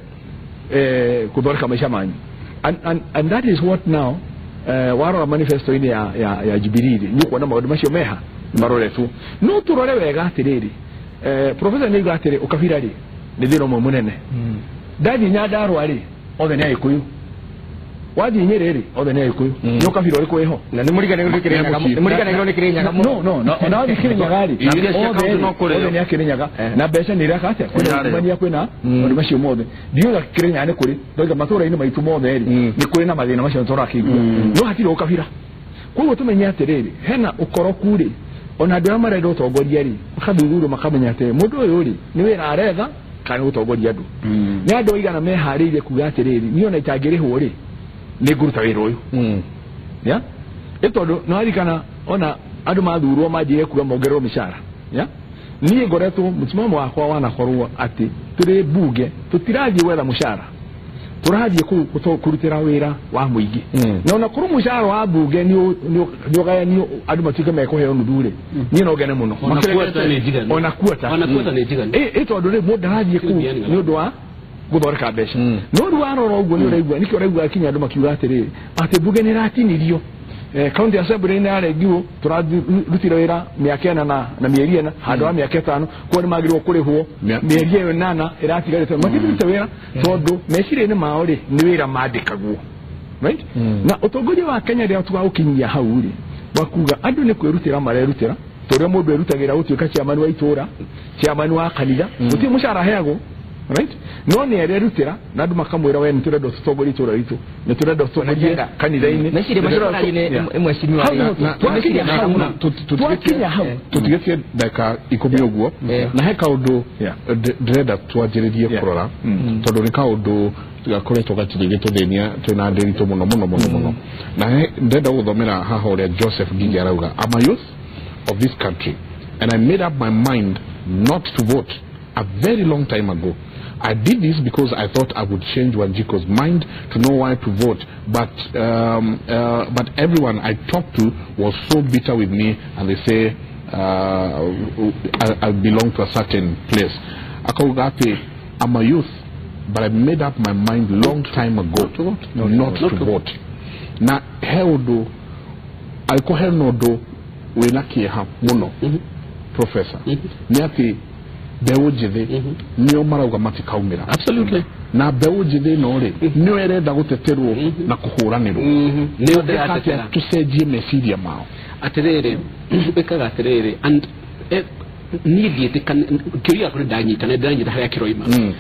kũthondeka maica manyu. And that is what now warora manifesto-inĩ ya Jubilee rĩ, nĩ ũkuona maũndũ macio meha maroretwo. No tũrore wega atĩrĩrĩ, professor nĩ auga atĩrĩ ũkabira rĩ nĩ thĩna ũmwe mũnene. Ndathiĩ Nyandarua rĩ, othe nĩ Agĩkũyũ. Wathiĩ Nyĩrĩ rĩ othe nĩ Agĩkũyũ. Nĩ ũkabira ũrĩkũ wĩho? Na nĩ mũriganĩirwo nĩ Kĩrĩnyaga. Nĩ mũriganĩirwo nĩ Kĩrĩnyaga mũno. No no ona wathiĩ Kĩrĩnyaga rĩ othe nĩ a Kĩrĩnyaga na mbeca nĩ ireka atĩa? Kwĩna ungumania, kwĩna maũndũ macio mothe. Ndiuga Kĩrĩnyaga nĩ kũrĩ, ndoiga matũũra-inĩ maitũ mothe rĩ nĩ kũrĩ na mathĩna macio tũrakĩigua, no hatirĩ ũkabira. Koguo tũmenye atĩrĩrĩ, hena ũkoroku rĩ, ona andũ arĩa marenda ũtongoria rĩ makathuthurio makamenya atĩ mũndũ ũyũ rĩ nĩ wĩra aretha kana nĩ gũtongoria andũ. Nĩ andũ aigana meharĩirie kuga atĩrĩrĩ, niĩ ona itangĩrĩhwo rĩ nĩ ngũruta wĩra ũyũ. Ya ĩ tondũ nĩ waririkana ona andũ mathurwo manjire kuga mongererwo mĩcara. Ya niĩ ngoretwo mũsimamo wakwa wanakorwo atĩ tũrĩ mbunge tũtirathiĩ gwetha mũcara, tũrathiĩ kũrutĩra wĩra wa mũingĩ. Na ona korwo mũcara wa mbunge nĩ ũgayanio andũ matuĩke mekũheo nuthu rĩ, niĩ no ngene mũno. Ona kuota nĩ njiganu. Ĩ tondũ rĩ mũndũ ndarathiĩ kũu nĩ ũndũ wa gũthondeka mbeca. No rĩu warora ũguo nĩ ũraigua, nĩkĩo ũraigua kinya andũ makiuga atĩrĩrĩ atĩ mbunge nĩ ĩratinirio, county assembly nĩ yarengiwo, tũrarutire wĩra mĩaka ĩna na mĩeri ĩna handũ ha mĩaka ĩtano, koguo nĩ magĩrĩirwo kũrĩhwo mĩeri ĩyo ĩnana ĩratigarĩte. Matirutĩte wĩra tondũ meciria-inĩ mao rĩ nĩ wĩra mandĩkagwo, right? Na ũtongoria wa Kenya rĩrĩa tũgaũkinyia hau rĩ wa kuga andũ nĩ kwĩrutĩra marerutĩra, tondũ mũndũ erutagĩra gũtuĩka chairman wa itũra, chairman wa kanitha, gũtirĩ mũcara aheagwo, right? No nĩ arerutĩra na andũ makamwĩra we nĩ tũrenda ũtũtongorie itũra ritũ, nĩ tũrenda ũtũtongorie kanitha-inĩ. Twakinya hau tũtigĩtie ndagĩka 10 ũguo, na he kaũndũ ndĩrenda twanjĩrĩrie kũrora tondũ nĩ kaũndũ gakoretwo gatirĩgĩtũthĩnia twĩna ndĩritũ mũno mũno mũno mũno. Na ndĩrenda gũthomera haha ũrĩa Joseph Ngigi arauga, I'm a youth of this country and I made up my mind not to vote a very long time ago. I did this because I thought I would change Wanjiko's mind to know why to vote, but everyone I talked to was so bitter with me, and they say I belong to a certain place. Akauga ati, I'm a youth, but I made up my mind long time ago not to vote. Na he ũndũ angĩkorwo hena ũndũ wĩna kĩeha mũno, Professor, nĩ atĩ mbeũ njĩthĩ nĩo marauga matikaumĩra. Absolutely. Na mbeũ njĩthĩ ĩno rĩ nĩo ĩrenda gũteterwo na kũhũranĩrwo, nĩo ndĩratetera tũcenjie meciria mao. Atĩrĩrĩ, ĩkaga atĩrĩrĩ, and niĩ ndiĩtĩkana kĩũria gĩaku nĩndanyita na ndĩranyita harĩa kĩroima.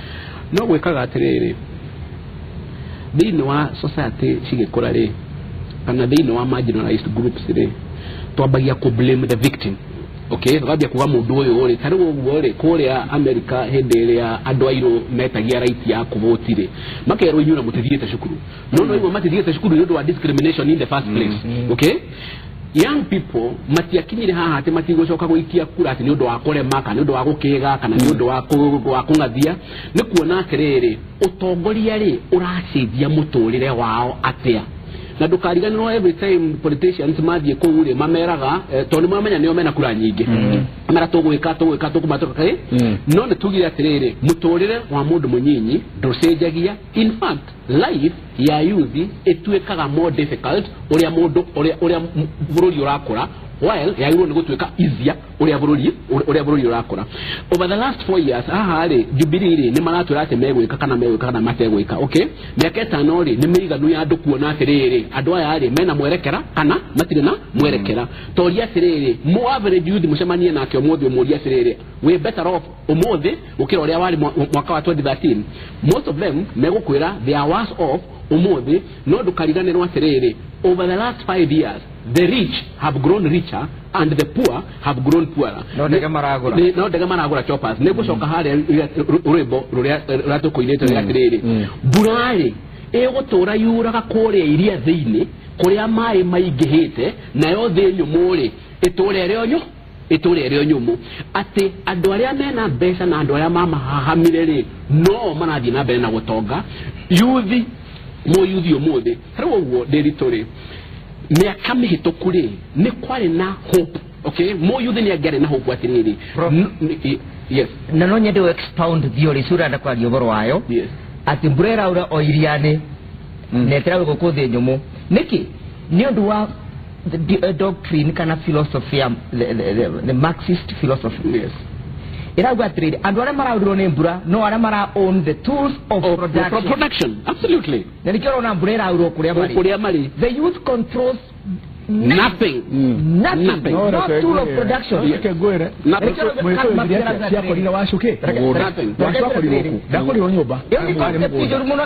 No gwĩkaga atĩrĩrĩ, thĩinĩ wa society cigĩkũra rĩ, kana thĩinĩ wa marginalized groups rĩ, twambagia kũ blame the victim. Okay, tukambia kuga mũndũ ũyũ rĩ, ta rĩu ũguo rĩ, kũrĩa America hĩndĩ ĩrĩa andũ airũ metagia right ya kũvoti rĩ, makerwo inyuĩ na mũtithiĩte cukuru. No no imwe matithiĩte cukuru nĩ ũndũ wa discrimination in the first place. Okay? Young people matiakinyire haha atĩ matigũcoka gũikia kura atĩ nĩ ũndũ wa kũrema kana nĩ ũndũ wa gũkĩga kana nĩ ũndũ wa kũng'athia. Nĩ kuona atĩrĩrĩ, ũtongoria rĩ ũracenjia mũtũrĩre wao atĩa. Na ndũkariganĩrwo every time politicians mathiĩ kũu rĩ mameraga, tondũ nĩmamenya nĩo mena kura nyingĩ, mamera tũgwĩka tũgwĩka tũkũmatũka ĩ. No nĩ tugire atĩrĩrĩ, mũtũrĩre wa mũndũ mũnyinyi ndũcenjagia. In fact, life ya youth ĩtuĩkaga more difficult ũrĩa mũndũ ũrĩa bũrũri ũrakũra, while yagĩrĩirwo nĩ gũtuĩka easier ũrĩa bũrũri ũrakũra. Over the last 4 years haha rĩ, Jubilee rĩ nĩ maratwĩra atĩ megwĩka kana megwĩka kana mategwĩka. Okay, mĩaka ĩtano rĩ nĩ mĩiganu ya andũ kuona atĩrĩrĩ, andũ aya rĩ mena mwerekera kana matirĩ na mwerekera. Toria atĩrĩrĩ, mo average youth mũcemanie nake ũmũthĩ ũmũrie atĩrĩrĩ, wĩ better off ũmũthĩ gũkĩra ũrĩa warĩ mwaka wa 2013. Most of them megũkwĩra they are worse off ũmũthĩ. No ndũkariganĩrwo atĩrĩrĩ, over the last 5 years the rich have grown richer and the poor have grown poorer. No ndege maragũra. No ndege maragũra choppers. Nĩ ngũcoka harĩa rwĩmbo rũrĩa rũratũkũinĩte rũrĩa atĩrĩrĩ, mbura rĩ ĩgũtũra yuraga kũrĩa iria thĩinĩ kũrĩa maĩ maingĩhĩte, nayo thĩ nyũmũ rĩ ĩtũre ĩrĩ o nyũ ĩtũre ĩrĩ o nyũmũ. Atĩ andũ arĩa mena mbeca na andũ arĩa mamahahamire rĩ no marathiĩ na mbere na gũtonga. Yuthi mũyuthi ũmũthĩ rĩu ũguo ndĩritũ rĩ, mĩaka mĩhĩtũku rĩ nĩ kwarĩ na hope. Okay, mũyuthi nĩ angĩarĩ na hope atĩrĩrĩ. Yes. Na no nyende expound theory sura nda kwaria ũhoro wayo. Yes. Atĩ mbura ĩraura o iria-inĩ na ĩtĩraura gũkũ thĩ nyũmũ. Nĩkĩ? Nĩ ũndũ wa the doctrine kana philosophy ya the Marxist philosophy. Yes. Irauga atiriri andu aria maraurwo ni mbura no aria mara own the tools of production. Production, absolutely. Na nikio urona mbura iraurwo kuria mari. The youth controls nothing. Nothing. No tool of production.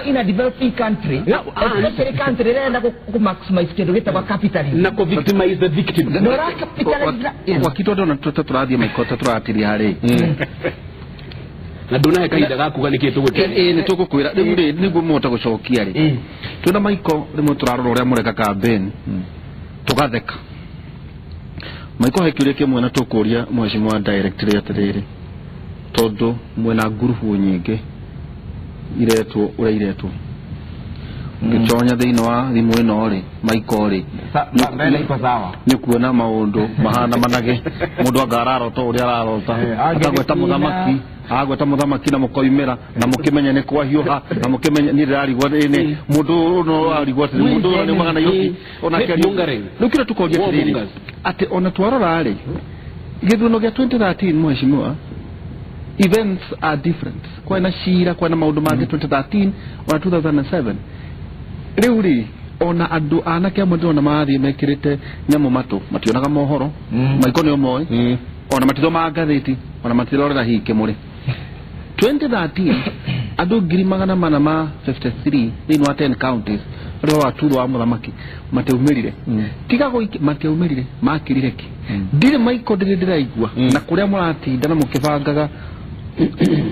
In a developing country, especially country ĩrenda ku maximize kĩndũ gĩtagwo capitalism. Na ku victimize the victim. No capitalism. Wakitwa ndona tũrathiĩ maikota tũratiria harĩ. Na ndona he kahinda ga kuga nĩkĩ tũgũte. Nĩ tũgũkwĩra rĩu rĩ nĩguo mũhote gũcokia rĩ. Twĩna Maiko rĩmwe tũrarora ũrĩa mũreka campaign. Tugatheka Maiko he kĩũria kĩmwe na tũkũria mheshimiwa director atĩrĩrĩ tondũ mwena ngurubu nyingĩ iretwo ũrĩa iretwo ngĩtonya thĩinĩ wa thimũ ĩno rĩ Maiko rĩ mbele iko sawa nĩ kuona maũndũ mahana manage mũndũ anga ararota ũrĩa ararota akagweta mũthamaki agweta mũthamaki na mũkoimĩra na mũkĩmenya nĩ kwahiũha na mũkĩmenya niĩ ndĩrarigwo nĩ mũndũ no arigwo atĩ mũndũ ũyũ nĩumaga Nairobi ona kĩario rĩu kĩrĩa tũkoria atĩrĩrĩ atĩ ona twarora rĩ gĩthurano gĩa 2013 mheshimiwa events are different kwena cira kwena maũndũ mangĩ 2013 ona 2007 rĩu rĩ ona andũ anake amwe ndĩrona marathiĩ mekĩrĩte nyamũ matũ mationaga mohoro Maiko nĩ ũmoĩ ona matithomaga ngathĩti ona matirorera hihi kĩmũrĩ 2013 andũ 453 thĩinĩ wa 10 counties arĩa waturwo wa mũthamaki matiaumĩrire tiga gũikia matiaumĩrire makirire ki ndirĩ Maiko ndĩrĩ ndĩraigua na kũrĩa mũratinda na mũkĩbangaga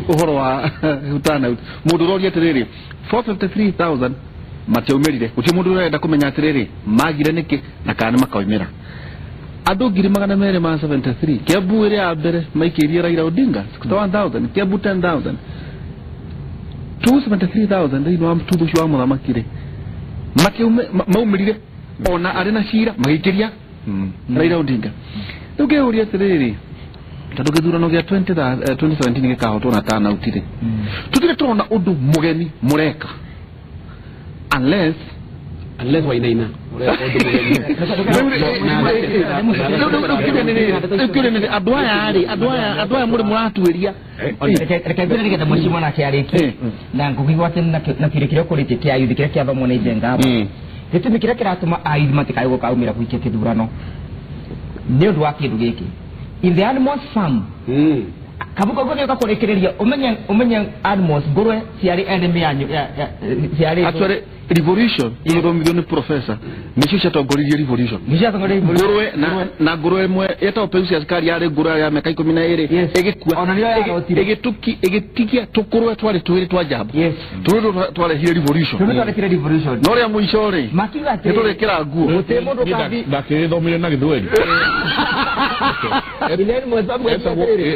ũhoro wa utana mũndũ ũroria atĩrĩrĩ 453,000 matiaumĩrire gũtirĩ mũndũ ũrenda kũmenya atĩrĩrĩ magire nĩkĩ na kana nĩmakaumĩra andũ 273 Kiambu ĩrĩa ya mbere maikĩirie Raila Odinga 61,000 Kiambu 10,000 273,000 thĩinĩ wa mtuthu ũcio wa mũthamaki rĩ maumĩrire ona arĩ na cira magĩikĩria Raila Odinga rĩu ngĩũria atĩrĩrĩ tondũ gĩthurano gĩa 2017 gĩkahotwo na turnout rĩ tũtirĩ tũrona ũndũ mũgeni mũreka unless wainaina andũ aya rĩ andũ aya mũrĩ mũratuĩria reke ngwĩre nĩgetha mheshimiwa nake arĩkie na ngũkigwa atĩ na kĩũria kĩrĩa ũkũrĩtie kĩa ayuthi kĩrĩa kĩathomwo nĩ Njenga hapa gĩtũmi kĩrĩa kĩratũma ayuthi matikae gũkaumĩra gũikia kĩthurano nĩ ũndũ wa kĩndũ gĩkĩ in the animals farm kabuko gũgĩũka kũrĩkĩrĩria ũmenye animals ngũrwe ciarĩ enemy yanyu ciarĩ actually revolution ithomithio nĩ professor nĩcio ciatongoririe revolution ngũrwe na ngũrwe ĩmwe yetagwo Peusi Askari yarĩ ngũrwe ya mĩaka 12 ĩgĩkua ĩgĩtuki ĩgĩtigia tũkũrwe twarĩ twĩrĩ twa njamba tũrĩ twarehire revolution no rĩa mũico rĩ nĩtũrĩkĩra nguo ndakĩthomire na gĩthweri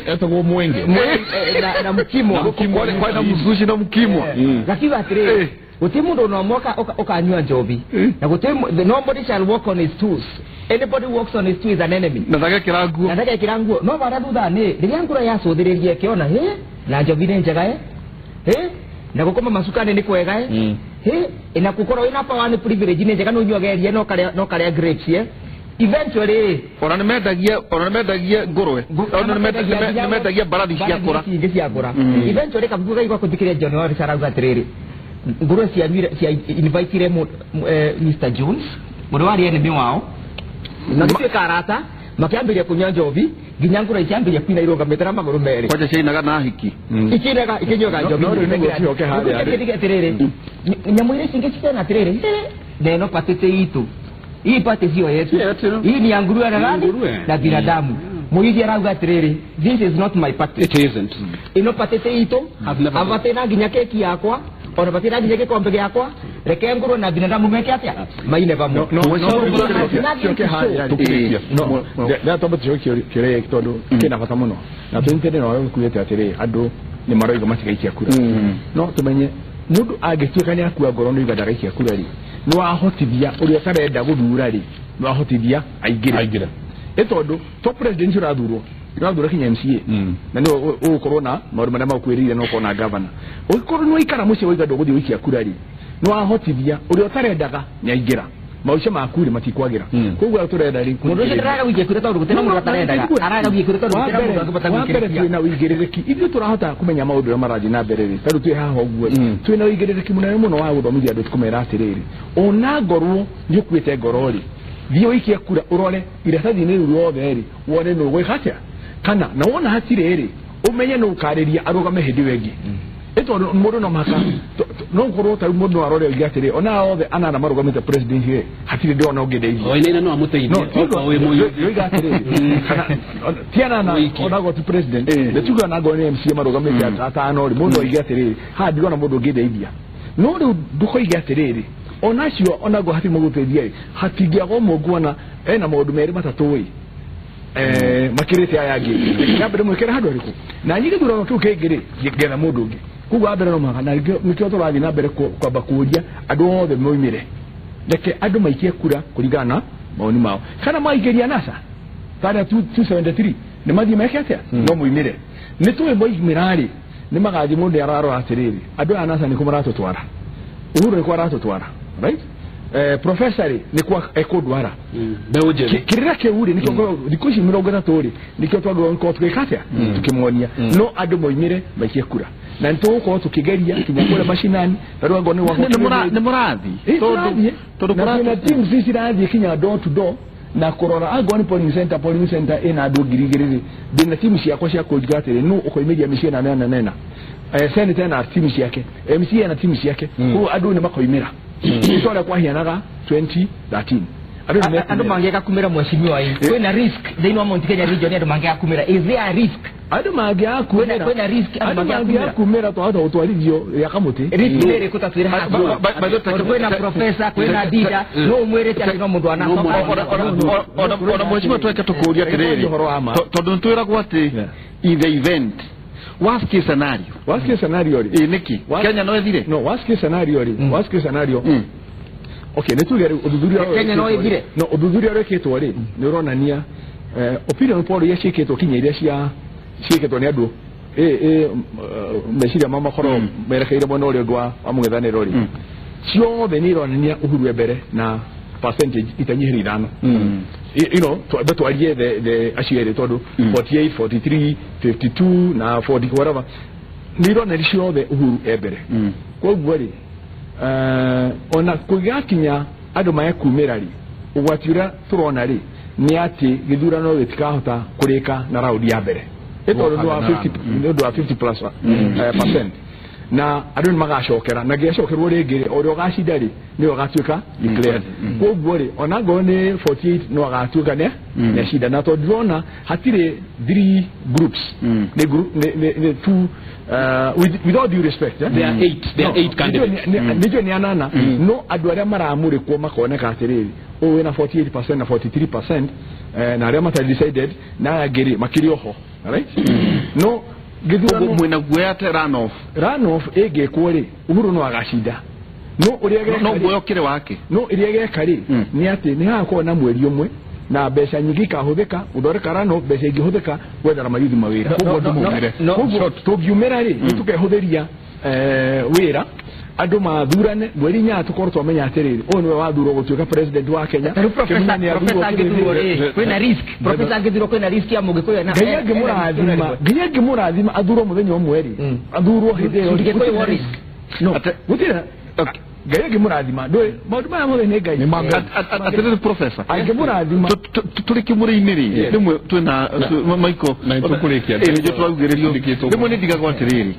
etagwo Mwenge na Mkimwa kwena mzushi na Mkimwa gakiuga atĩrĩrĩ gũtirĩ mũndũ ona ũmwe ũkanyua njobi na gũtirĩ nobody shall walk on his toes anybody who walks on his toes is an enemy na ndagekĩra nguo na ndagekĩra nguo no bara thutha nĩ rĩrĩa ngũrwe yacũthĩrĩria ĩkĩona hĩ na njobi nĩ njega hĩ na gũkoma macukani nĩ kwega hĩ na gũkorwo wĩna power nĩ privilege nĩ njega no ũnyuage iria no karĩa grapes eventually ona nĩ mendagia ngũrwe ona nĩ mendagia mbarathi cia kũra eventually kabuku gaigua kũthikĩrĩria John Morris arauga atĩrĩrĩ ngũrwe cia invitire Mr Jones mũndũ warĩ enemy wao na gĩtuĩka arata makĩambĩrĩria kũnyua njobi nginya ngũrwe ikĩambĩrĩria kũina irũgamĩte na magũrũ merĩ kwanja ciainaga na hiki ikinaga ikĩnyuaga njobi atĩrĩrĩ nyamũ iria cingĩ cikena atĩrĩrĩ na ĩno patĩtĩ itũ hii pate sio yetu hii ni ya nguruwe na nani na binadamu Muithi arauga atĩrĩrĩ this is not my party it isn't ĩno patĩtĩ itũ abatĩna nginya keki yakwa ona batĩna nginya gĩkombe gĩakwa reke nguruwe na binadamu meke atĩa maine vamwe no tucoke kĩũria gĩkĩ tondũ kĩna bata mũno na tũnyitĩrĩre na ũrĩa ũkuĩte atĩrĩ andũ nĩ maroiga matigaikia kura no tũmenye mũndũ angĩtuĩka nĩ akua ngoro nĩ oiga ndagaikia kura rĩ nĩ wahotithia ũrĩa ũtarenda gũthura rĩ nĩ wahotithia aingĩre ĩ tondũ to president ũrathurwo ũrathura kinya MCA na nĩ ũgũkorwo na maũndũ marĩa makwĩrĩire na ũkorwo na governor ũngĩkorwo nĩ waikara mũciĩ waiga ndũgũthiĩ gũikia kura rĩ nĩ wahotithia ũrĩa ũtarendaga nĩ aingĩra mauca maku rĩ matikwagira koguo turenda rĩ mundu ucio ndaraga wikie kura tondu gutira mundu atarendaga araga wikie kura tondu gutira mundu angibota gwikiriria twina wigirĩrĩki ithuĩ turahota kumenya maundu ũrĩa marathiĩ na mbere rĩ tondũ twĩ haha ũguo twina wigirĩrĩki mũnene mũno wa gũthomithia andũ tũkũmera atĩrĩrĩ ona ngorwo nĩ ũkuĩte ngoro rĩ thiĩ ũikie kura ũrore iratathi-inĩ rĩu rĩothe rĩ wone nũ ũgwĩka atĩa kana na wona hatirĩ rĩ umenye nũ ũkarĩria arũgame hĩndĩ ĩyo ĩngĩ ĩtondũ mũndũ no maka no ngorwo ta mũndũ no arore oige atĩrĩ ona othe anana marũgamĩte president rĩ hatirĩ ndĩrona ũngĩndeithia Wainaina no amũteithie okorwo wĩ mũyuthi oiga atĩrĩrĩ kana ti anana onago ti president nĩ tuge ona ngorwo nĩ MCA marũgamĩte atano rĩ mũndũ oige atĩrĩrĩ haha ndirona mũndũ ũngĩndeithia no rĩu ndũkoige atĩrĩrĩ onacio onago hatirĩ mũgũteithia rĩ hatingĩaga ũmwe nguona ena maũndũ merĩ matatũ ĩ makirite aya angĩ nyambe ndĩmwĩkĩre handũ harĩkũ na niĩ gĩthurano kĩu kĩngĩ rĩ ngetha mũndũ ũngĩ koguo wa mbere no mũhaka na nĩkĩo tũrathiĩ na mbere kwamba kũũria andũ othe moimĩre reke andũ maikie kura kũringana na mawoni mao kana maikĩria NASA tarĩa 273 nĩ mathiĩ meke atĩa no moimĩre nĩ tũĩ moimĩra rĩ nĩ magathiĩ mũndũ nĩ ararora atĩrĩrĩ andũ aya NASA nĩkũ maratũtwara Uhuru nĩkũ aratũtwara right professor rĩ nĩkũ ekũndwara mbeũ njĩthĩ kĩrĩra kĩu rĩ nĩkĩo thikũ ici 30 rĩ nĩkĩo twagĩrĩirwo gũkorwo tũgĩka atĩa tũkĩmonia no andũ moimĩre maikie kura na nĩtũgũkorwo tũkĩgeria nginya kũrĩa macinani na rĩu angorwo nĩ gwakwa nĩ mũrathiĩ tondũ na teams ici cirathiĩ kinya door to door na kũrora angorwo nĩ polling center ĩna andũ 2000 rĩ ndĩna timu ciakwa cia kũnjiga atĩrĩ nũ ũkoimĩria mĩciĩ na nena nena senator ena timu ciake MCA ena timu ciake koguo andũ nĩ makoimĩra nĩ kwahianaga 2013 andũ mangĩaga kumĩra mheshimiwa ĩ kwĩna risk thĩinĩ wa Mount Kenya region andũ mangĩaga kumĩra is there a risk andũ mangĩaga kumĩra kwĩna risk andũ mangĩaga kumĩra twahota gũtwarithio gĩa kamũtĩ risk nĩ ĩrĩkũ ta twĩre haha tondũ kwĩna professor kwĩna dida no ũmwĩrĩte atĩ no mũndũ ona mheshimiwa tweke tũkũria atĩrĩrĩ tondũ nĩtwĩragwo atĩ in the event worst case scenario rĩ nĩkĩ Kenya no ĩthire no worst case scenario rĩ worst case scenario okay nĩ tuge rĩu ũthuthuria Kenya no ĩthire no ũthuthuria ũrĩa wĩkĩtwo rĩ nĩ ũronania opinion poll iria ciĩkĩtwo kinya iria cia ciĩkĩtwo nĩ andũ meciria mao makorwo merekeire mwena ũrĩa ũngĩ wa mũng'ethanĩro rĩ ciothe nĩ ironania Uhuru e mbere na percentage itanyihĩire 5 you know twarie the acio erĩ tondũ 48 43 52 na 40 whatever nĩ ironania ciothe Uhuru e mbere koguo rĩ ona kũgĩgakinya andũ maya kumĩra rĩ ũgwati ũrĩa tũrona rĩ nĩ atĩ gĩthurano gĩtikahota kũrĩka na raundi ya mbere tondũ nĩ ũndũ wa 50 plus percent na andũ nĩ magacokera na gĩacokerwo rĩngĩ rĩ ũrĩa ũgacinda rĩ nĩwe ũgatuĩka declared koguo rĩ ona ngorwo nĩ 48 no agatuĩka nĩ acinda na tondũ ndĩrona hatirĩ three groups nĩ two with all due respect there are eight there are eight candidates nĩnjũĩ nĩ anana no andũ arĩa maramũrĩkwo makoneka atĩrĩrĩ ũyũ wĩna 48% na 43% na arĩa matarĩ decided na aya angĩ rĩ makĩrĩ oho right no gĩthurano mwĩna guoya atĩ runoff ĩngĩkwo rĩ Uhuru no agacinda no ũrĩa geka no guoya ũkĩrĩ wake no ĩrĩa geka rĩ nĩ atĩ nĩ hagakorwo na mweri ũmwe na mbeca nyingĩ ikahũthĩka gũthondeka runoff mbeca ingĩhũthĩka gwethera mayuthi mawĩra koguo ndũmũmĩre koguo tũngiumĩra rĩ nĩ tũkehũthĩria wĩra andũ mathurane mweri 8 tũkorwo twamenya atĩrĩrĩ ũyũ nĩwe wathurwo gũtuĩka president wa Kenya tarĩu professor angĩthurwo rĩ kwĩna risk professor angĩthurwo kwĩna risk ya mũgĩkũyũ na Ngai angĩmũrathima athurwo mũthenya ũmwe rĩ athurwo hĩndĩ ĩyo Gĩkũyũ risk no gũtirĩ Ngai angĩmũrathima ndũĩ maũndũ maya mothe nĩ Ngai atĩrĩrĩ professor angĩmũrathima tũrĩ kĩmũrĩ-inĩ rĩ rĩmwe twĩna Michael na nĩtũkũrĩkia nĩguo tũraugĩrĩrio rĩmwe nĩ ndigagwo atĩrĩrĩ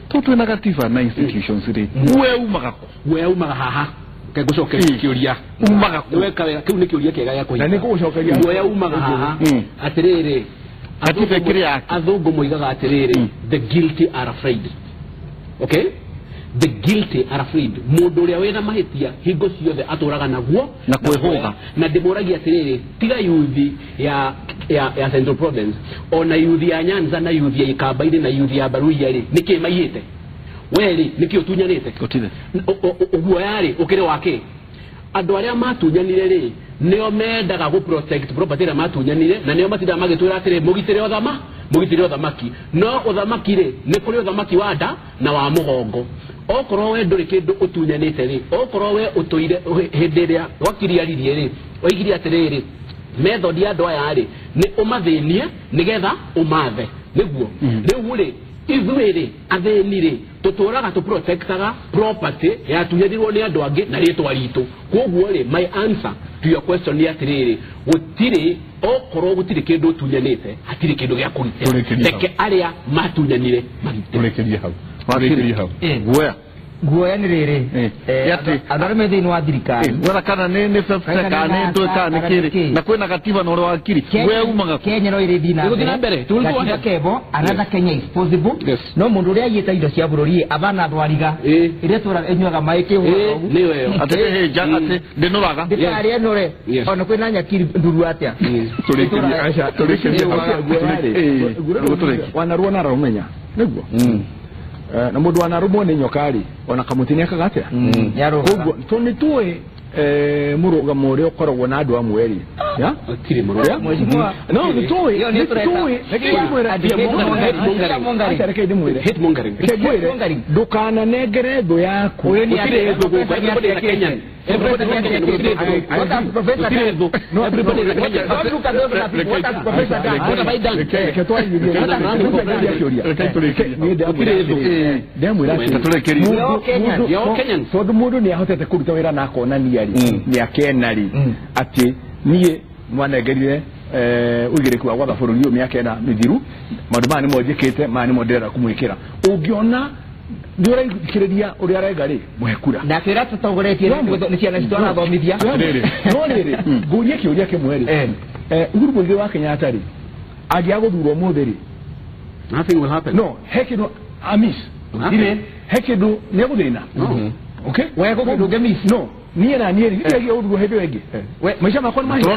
tondũ twĩna gatiba na institutions rĩ we umaga kũ we umaga haha ngũcokeria kĩũria umaga kũ weka wega kĩu nĩ kĩũria kĩega gĩa kũhinga na nĩngũgũcokeria guoya umaga haha atĩrĩrĩ gatiba ĩkĩrĩ yake athũngũ moigaga atĩrĩrĩ the guilty are afraid okay the guilty are afraid mundu uria wina mahitia hingo ciothe aturaga naguo na kwihuga na ndimuragia atiriri tiga yuthi ya Central Province ona yuthi ya Nyanza na yuthi ya Ikamba-ini na yuthi ya Baruya ri niki maiyite we ri niki utunyanite gutire uguoya ri ukire wake Andũ arĩa matunyanire rĩ nĩo mendaga gũ protect property ĩrĩa matunyanire na nĩo matindaga magĩtwĩra atĩrĩ mũgitĩre ũthamaki no ũthamaki rĩ nĩ kũrĩ ũthamaki wa nda na wa mũgongo. Okorwo we ndũrĩ kĩndũ ũtunyanĩte rĩ, okorwo we ũtũire hĩndĩ ĩrĩa wakiriaririe rĩ, oigire atĩrĩrĩ method ya andũ aya rĩ nĩ ũmathĩnie nĩgetha ũmathe nĩguo. Rĩu rĩ ithuĩ rĩ athĩni rĩ tũtũraga tũ protectaga property yatunyanirwo nĩ andũ angĩ na rĩtwa ritũ. Koguo rĩ my answer to your question nĩ atĩrĩrĩ gũtirĩ okorwo gũtirĩ kĩndũ ũtunyanĩte hatirĩ kĩndũ gĩa kũgitĩra, reke arĩa matunyanire magitĩre. Tũrĩkĩrie hau. Tũrĩkĩrie hau. Guoya guoya nĩ rĩrĩ andũ arĩa me thĩinĩ wa thirikari gwetha kana nĩ kana nĩ ndũĩ kana nĩ kĩrĩ na kwĩna gatiba na ũrĩa wakiri guoya umaga Kenya no ĩrĩthiĩ na mbere gatiba kebo another Kenya is possible. No mũndũ ũrĩa aiyĩte indo cia bũrũri abana thwariga ĩrĩa tũraga ĩnyuaga maĩ kĩhũra nĩyo ĩyo atĩ atĩ ndĩnũraga ndĩkarĩa nũre ona kwĩna nyaki nduru atĩa. Tũrĩkĩrie aca tũrĩkĩrie wanarua na ararũmenya nĩguo na mundu wanarumwo nĩ nyoka rĩ ona kamũtĩ nĩ akaga atĩa. Koguo to nĩ tũĩ mũrũgamo ũrĩa ũkoragwo na andũ amwe rĩ gũtirĩ mũrũgamo no nĩ tũĩ reke ndĩmwĩre reke ngwĩre ndũkananengere thũ yaku. Gũtirĩ thũ gũkũ, everybody is a Kenyan. Everybody is a Kenyan. Gũtirĩ thũ. Everybody is a Kenyan. What have I done? Reke twarĩrie ndĩramwĩra atĩ tondũ mũndũ nĩ ahotete kũruta wĩra na akonania rĩ nĩ akena rĩ atĩ niĩ mwanengerire ũigĩrĩku wa gwatha bũrũri ũyũ mĩaka ĩna mĩthiru maũndũ maya nĩmo njĩkĩte maya nĩmo ndĩrenda kũmwĩkĩra. Ũngĩona nĩ ũraikĩrĩria ũrĩa arega rĩ mũhe kura na kwĩra tũtongoretie nĩ ciana citũ arathomithia. No rĩrĩ ngũrie kĩũria kĩmwe rĩ Uhuru Muigai wa Kenyatta rĩ angĩaga gũthurwo ũmũthĩ rĩ nothing will happen. No he kĩndũ amis he kĩndũ nĩ egũthĩna. Okay we gũkĩndũ ũngĩmiss no niĩ na niĩ rĩ gũthurwo hĩndĩ ĩyo ĩngĩ maica makwa nĩ mahĩtia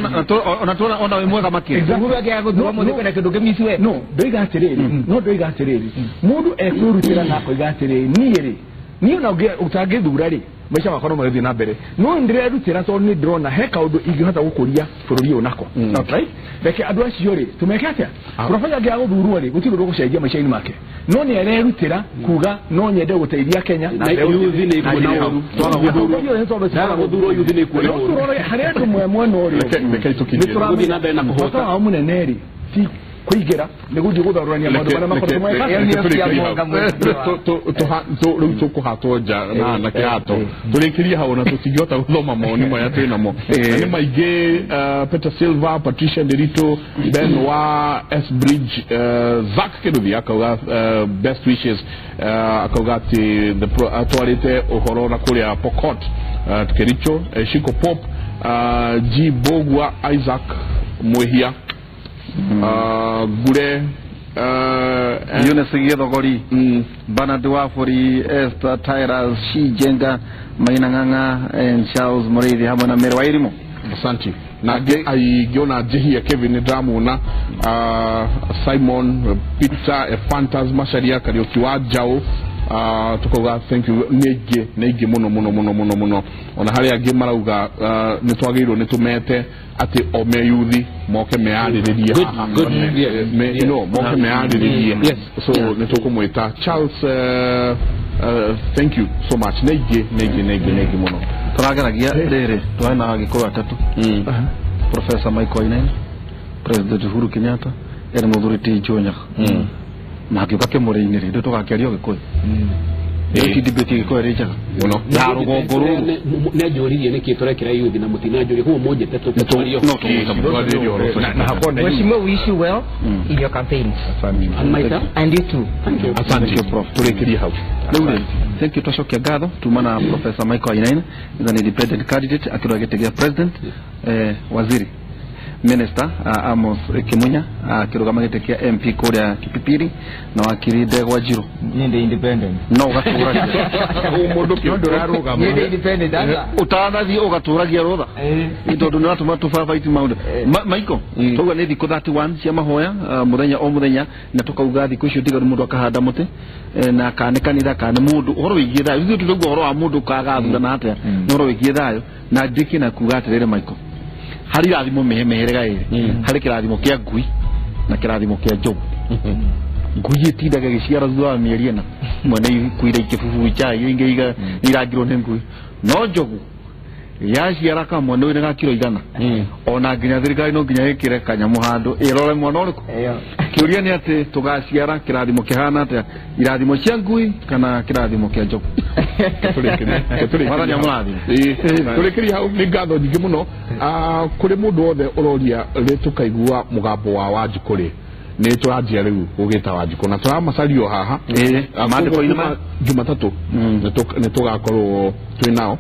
ona tuona ona wĩ mwega makĩria Uhuru angĩaga gũthurwo ũmũthĩ kwĩna kĩndũ ũngĩmiss we no ndoiga atĩrĩrĩ no ndoiga atĩrĩrĩ mũndũ ekwĩrutĩra na akoiga atĩrĩrĩ niĩ rĩ niĩ ona ũtangĩthura rĩ maica makwa no magĩthiĩ na mbere no ndĩrerutĩra tondũ nĩ ndĩrona he kaũndũ ingĩhota gũkũria bũrũri ũyũ nako. Right? Reke andũ acio rĩ tũmeke atĩa profesa angĩaga gũthurwo rĩ gũtirĩ ũndũ ũgũcenjia maica-inĩ make no nĩ arerutĩra kuga no nyende gũteithia Kenya na yuthi nĩ ikuona ũru twaga gũthurwo yuthi nĩ ikuona ũru harĩ andũ mwe mwena ũrĩa nĩ na mbere na kũhota bata wao mũnene rĩ ti kũingĩra nĩ gũthiĩ gũtharũrania maũndũ marĩa makoretwo meka rĩu tũkũhatwo nja na kĩhato tũrĩkĩrie hau na tũtingĩhota gũthoma mawoni maya twĩ namo nĩ maingĩ. Peter Silva, Patricia Nderitu, Ben wa S Bridge, Zack Kĩnuthia akauga best wishes, akauga atĩ atwarĩte ũhoro na kũrĩa Pokot Kericho, Shiko Pop, G Bogwa, Isaac Mwihia, Gure, Eunice Githogori, Bernard Wafuri, Esther Tyrus, Shijenga, Maina Ng'ang'a and Charles Muriithi hamwe na Mary Wairimu. Asante. Na aingĩona njĩhia Kevin ndĩramuona, Simon Peter Ephantas Macharia Kariũki wa Njaũ, tukauga thank you nĩ aingĩ mũno mũno mũno mũno mũno. Ona harĩ angĩ marauga nĩ twagĩrĩirwo nĩ tũmete atĩ o meyuthi moke meyarĩrĩrie haha no moke meyarĩrĩrie, so nĩ tũkũmwĩta Charles. Thank you so much. Nĩ aingĩ nĩ aingĩ nĩ aingĩ nĩ aingĩ mũno. Tũrageragia rĩrĩ twarĩ na Agĩkũyũ atatũ, Professor Michael Wainaina, President Uhuru Kenyatta, ere mũthuri T Joe Nyaga na ngĩũka kĩmũrĩ-inĩ rĩ tũgakĩaria Gĩkũyũ ĩ debate Gĩkũyũ ĩrĩ njega mũno na rũgongo rũrũ nĩ anjũririe nĩkĩ tũrekĩra yuthi na mũtinanjũria koguo mũnjĩte tũkwario no tũmwĩta ũhoro na hakwa na Mheshimiwa, we wish you well in your campaigns. And myself and you too. Thank you. Asante prof, tũrĩkĩrie hau rĩu rĩ thank you twacokia ngatho tuma na Professor Michael Wainaina is an independent candidate akĩrũa gĩtĩ gĩa president. Waziri Minister Amos Kimunya akĩrũgama gĩtĩ kĩa MP kũrĩa Kipipiri na wakiri Ndegwa Njirũ. Niĩ ndĩ independent. No ũgatũragia Mũndũ kĩ ndũrarũgama. Niĩ ndĩ independent aca. Ũtanathiĩ ũgatũragia rũtha. Eh. Tondũ nĩ ũratũma tũbabaiti maũndũ. Maiko twauga nĩ thikũ 31 cia mahoya, mũthenya o mũthenya, na tũkauga thikũ icio tiga mũndũ akahanda mũtĩ, na kana kanitha kana mũndũ ũhoro wĩgiĩ thayũ. Ithuĩ tũrauga ũhoro wa mũndũ kagathurana atĩa, nĩ ũhoro wĩgiĩ thayũ. Na njĩkie na kuga atĩrĩrĩ Maiko, harĩ irathimo mĩhĩrĩga ĩrĩ, harĩ kĩrathimo kĩa ngui na kĩrathimo kĩa njogu. Ngui ĩtindaga ĩgĩciara thutha wa mĩeri ĩna, imwe nĩ ikuire ikĩbubu chai, ingĩ irangirwo nĩ ngui. No njogu yaciara kamwe nĩ ga kiro 100, ona nginya thirikari no nginya ĩkĩre kanyamũ handũ ĩrore mwana ũrĩkũ. Kĩũria nĩ atĩ tũgaciara kĩrathimo kĩhana atĩa, irathimo cia ngui kana kĩrathimo kĩa njogu? Mwathani amũrathime. Tũrĩkĩrie hau. Nĩ ngatho nyingĩ mũno kũrĩ mũndũ wothe ũroria rĩ tũkaigua mũgambo wa Wanjikũ rĩ. Nĩ tũranjia rĩu gũgĩta Wanjikũ na tũramacaria o haha. Maandĩko-inĩ Kuma Jumatatũ nĩ tũgakorwo twĩ nao,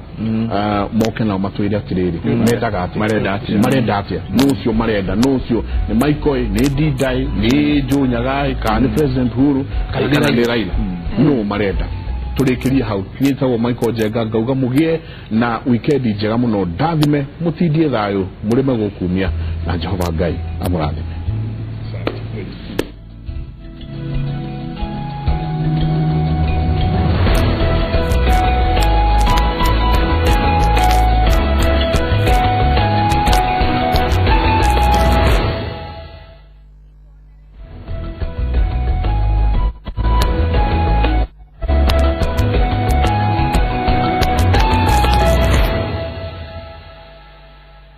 moke nao matwĩre atĩrĩrĩ mendaga atĩa, Marenda atĩa. Marenda atĩa, nũ ũcio marenda, nũ ũcio nĩ Michael, nĩ Ndindai, nĩ Joe Nyagai, kana nĩ President Uhuru, kana nĩ Raila, nũ marenda. Tũrĩkĩrie hau. Niĩ njĩtagwo Michael Njenga, ngauga mũgĩe na wikendi njega mũno, ndathime mũtindie thayũ, mũrĩme gũkumia, na Jehova Ngai amũrathime.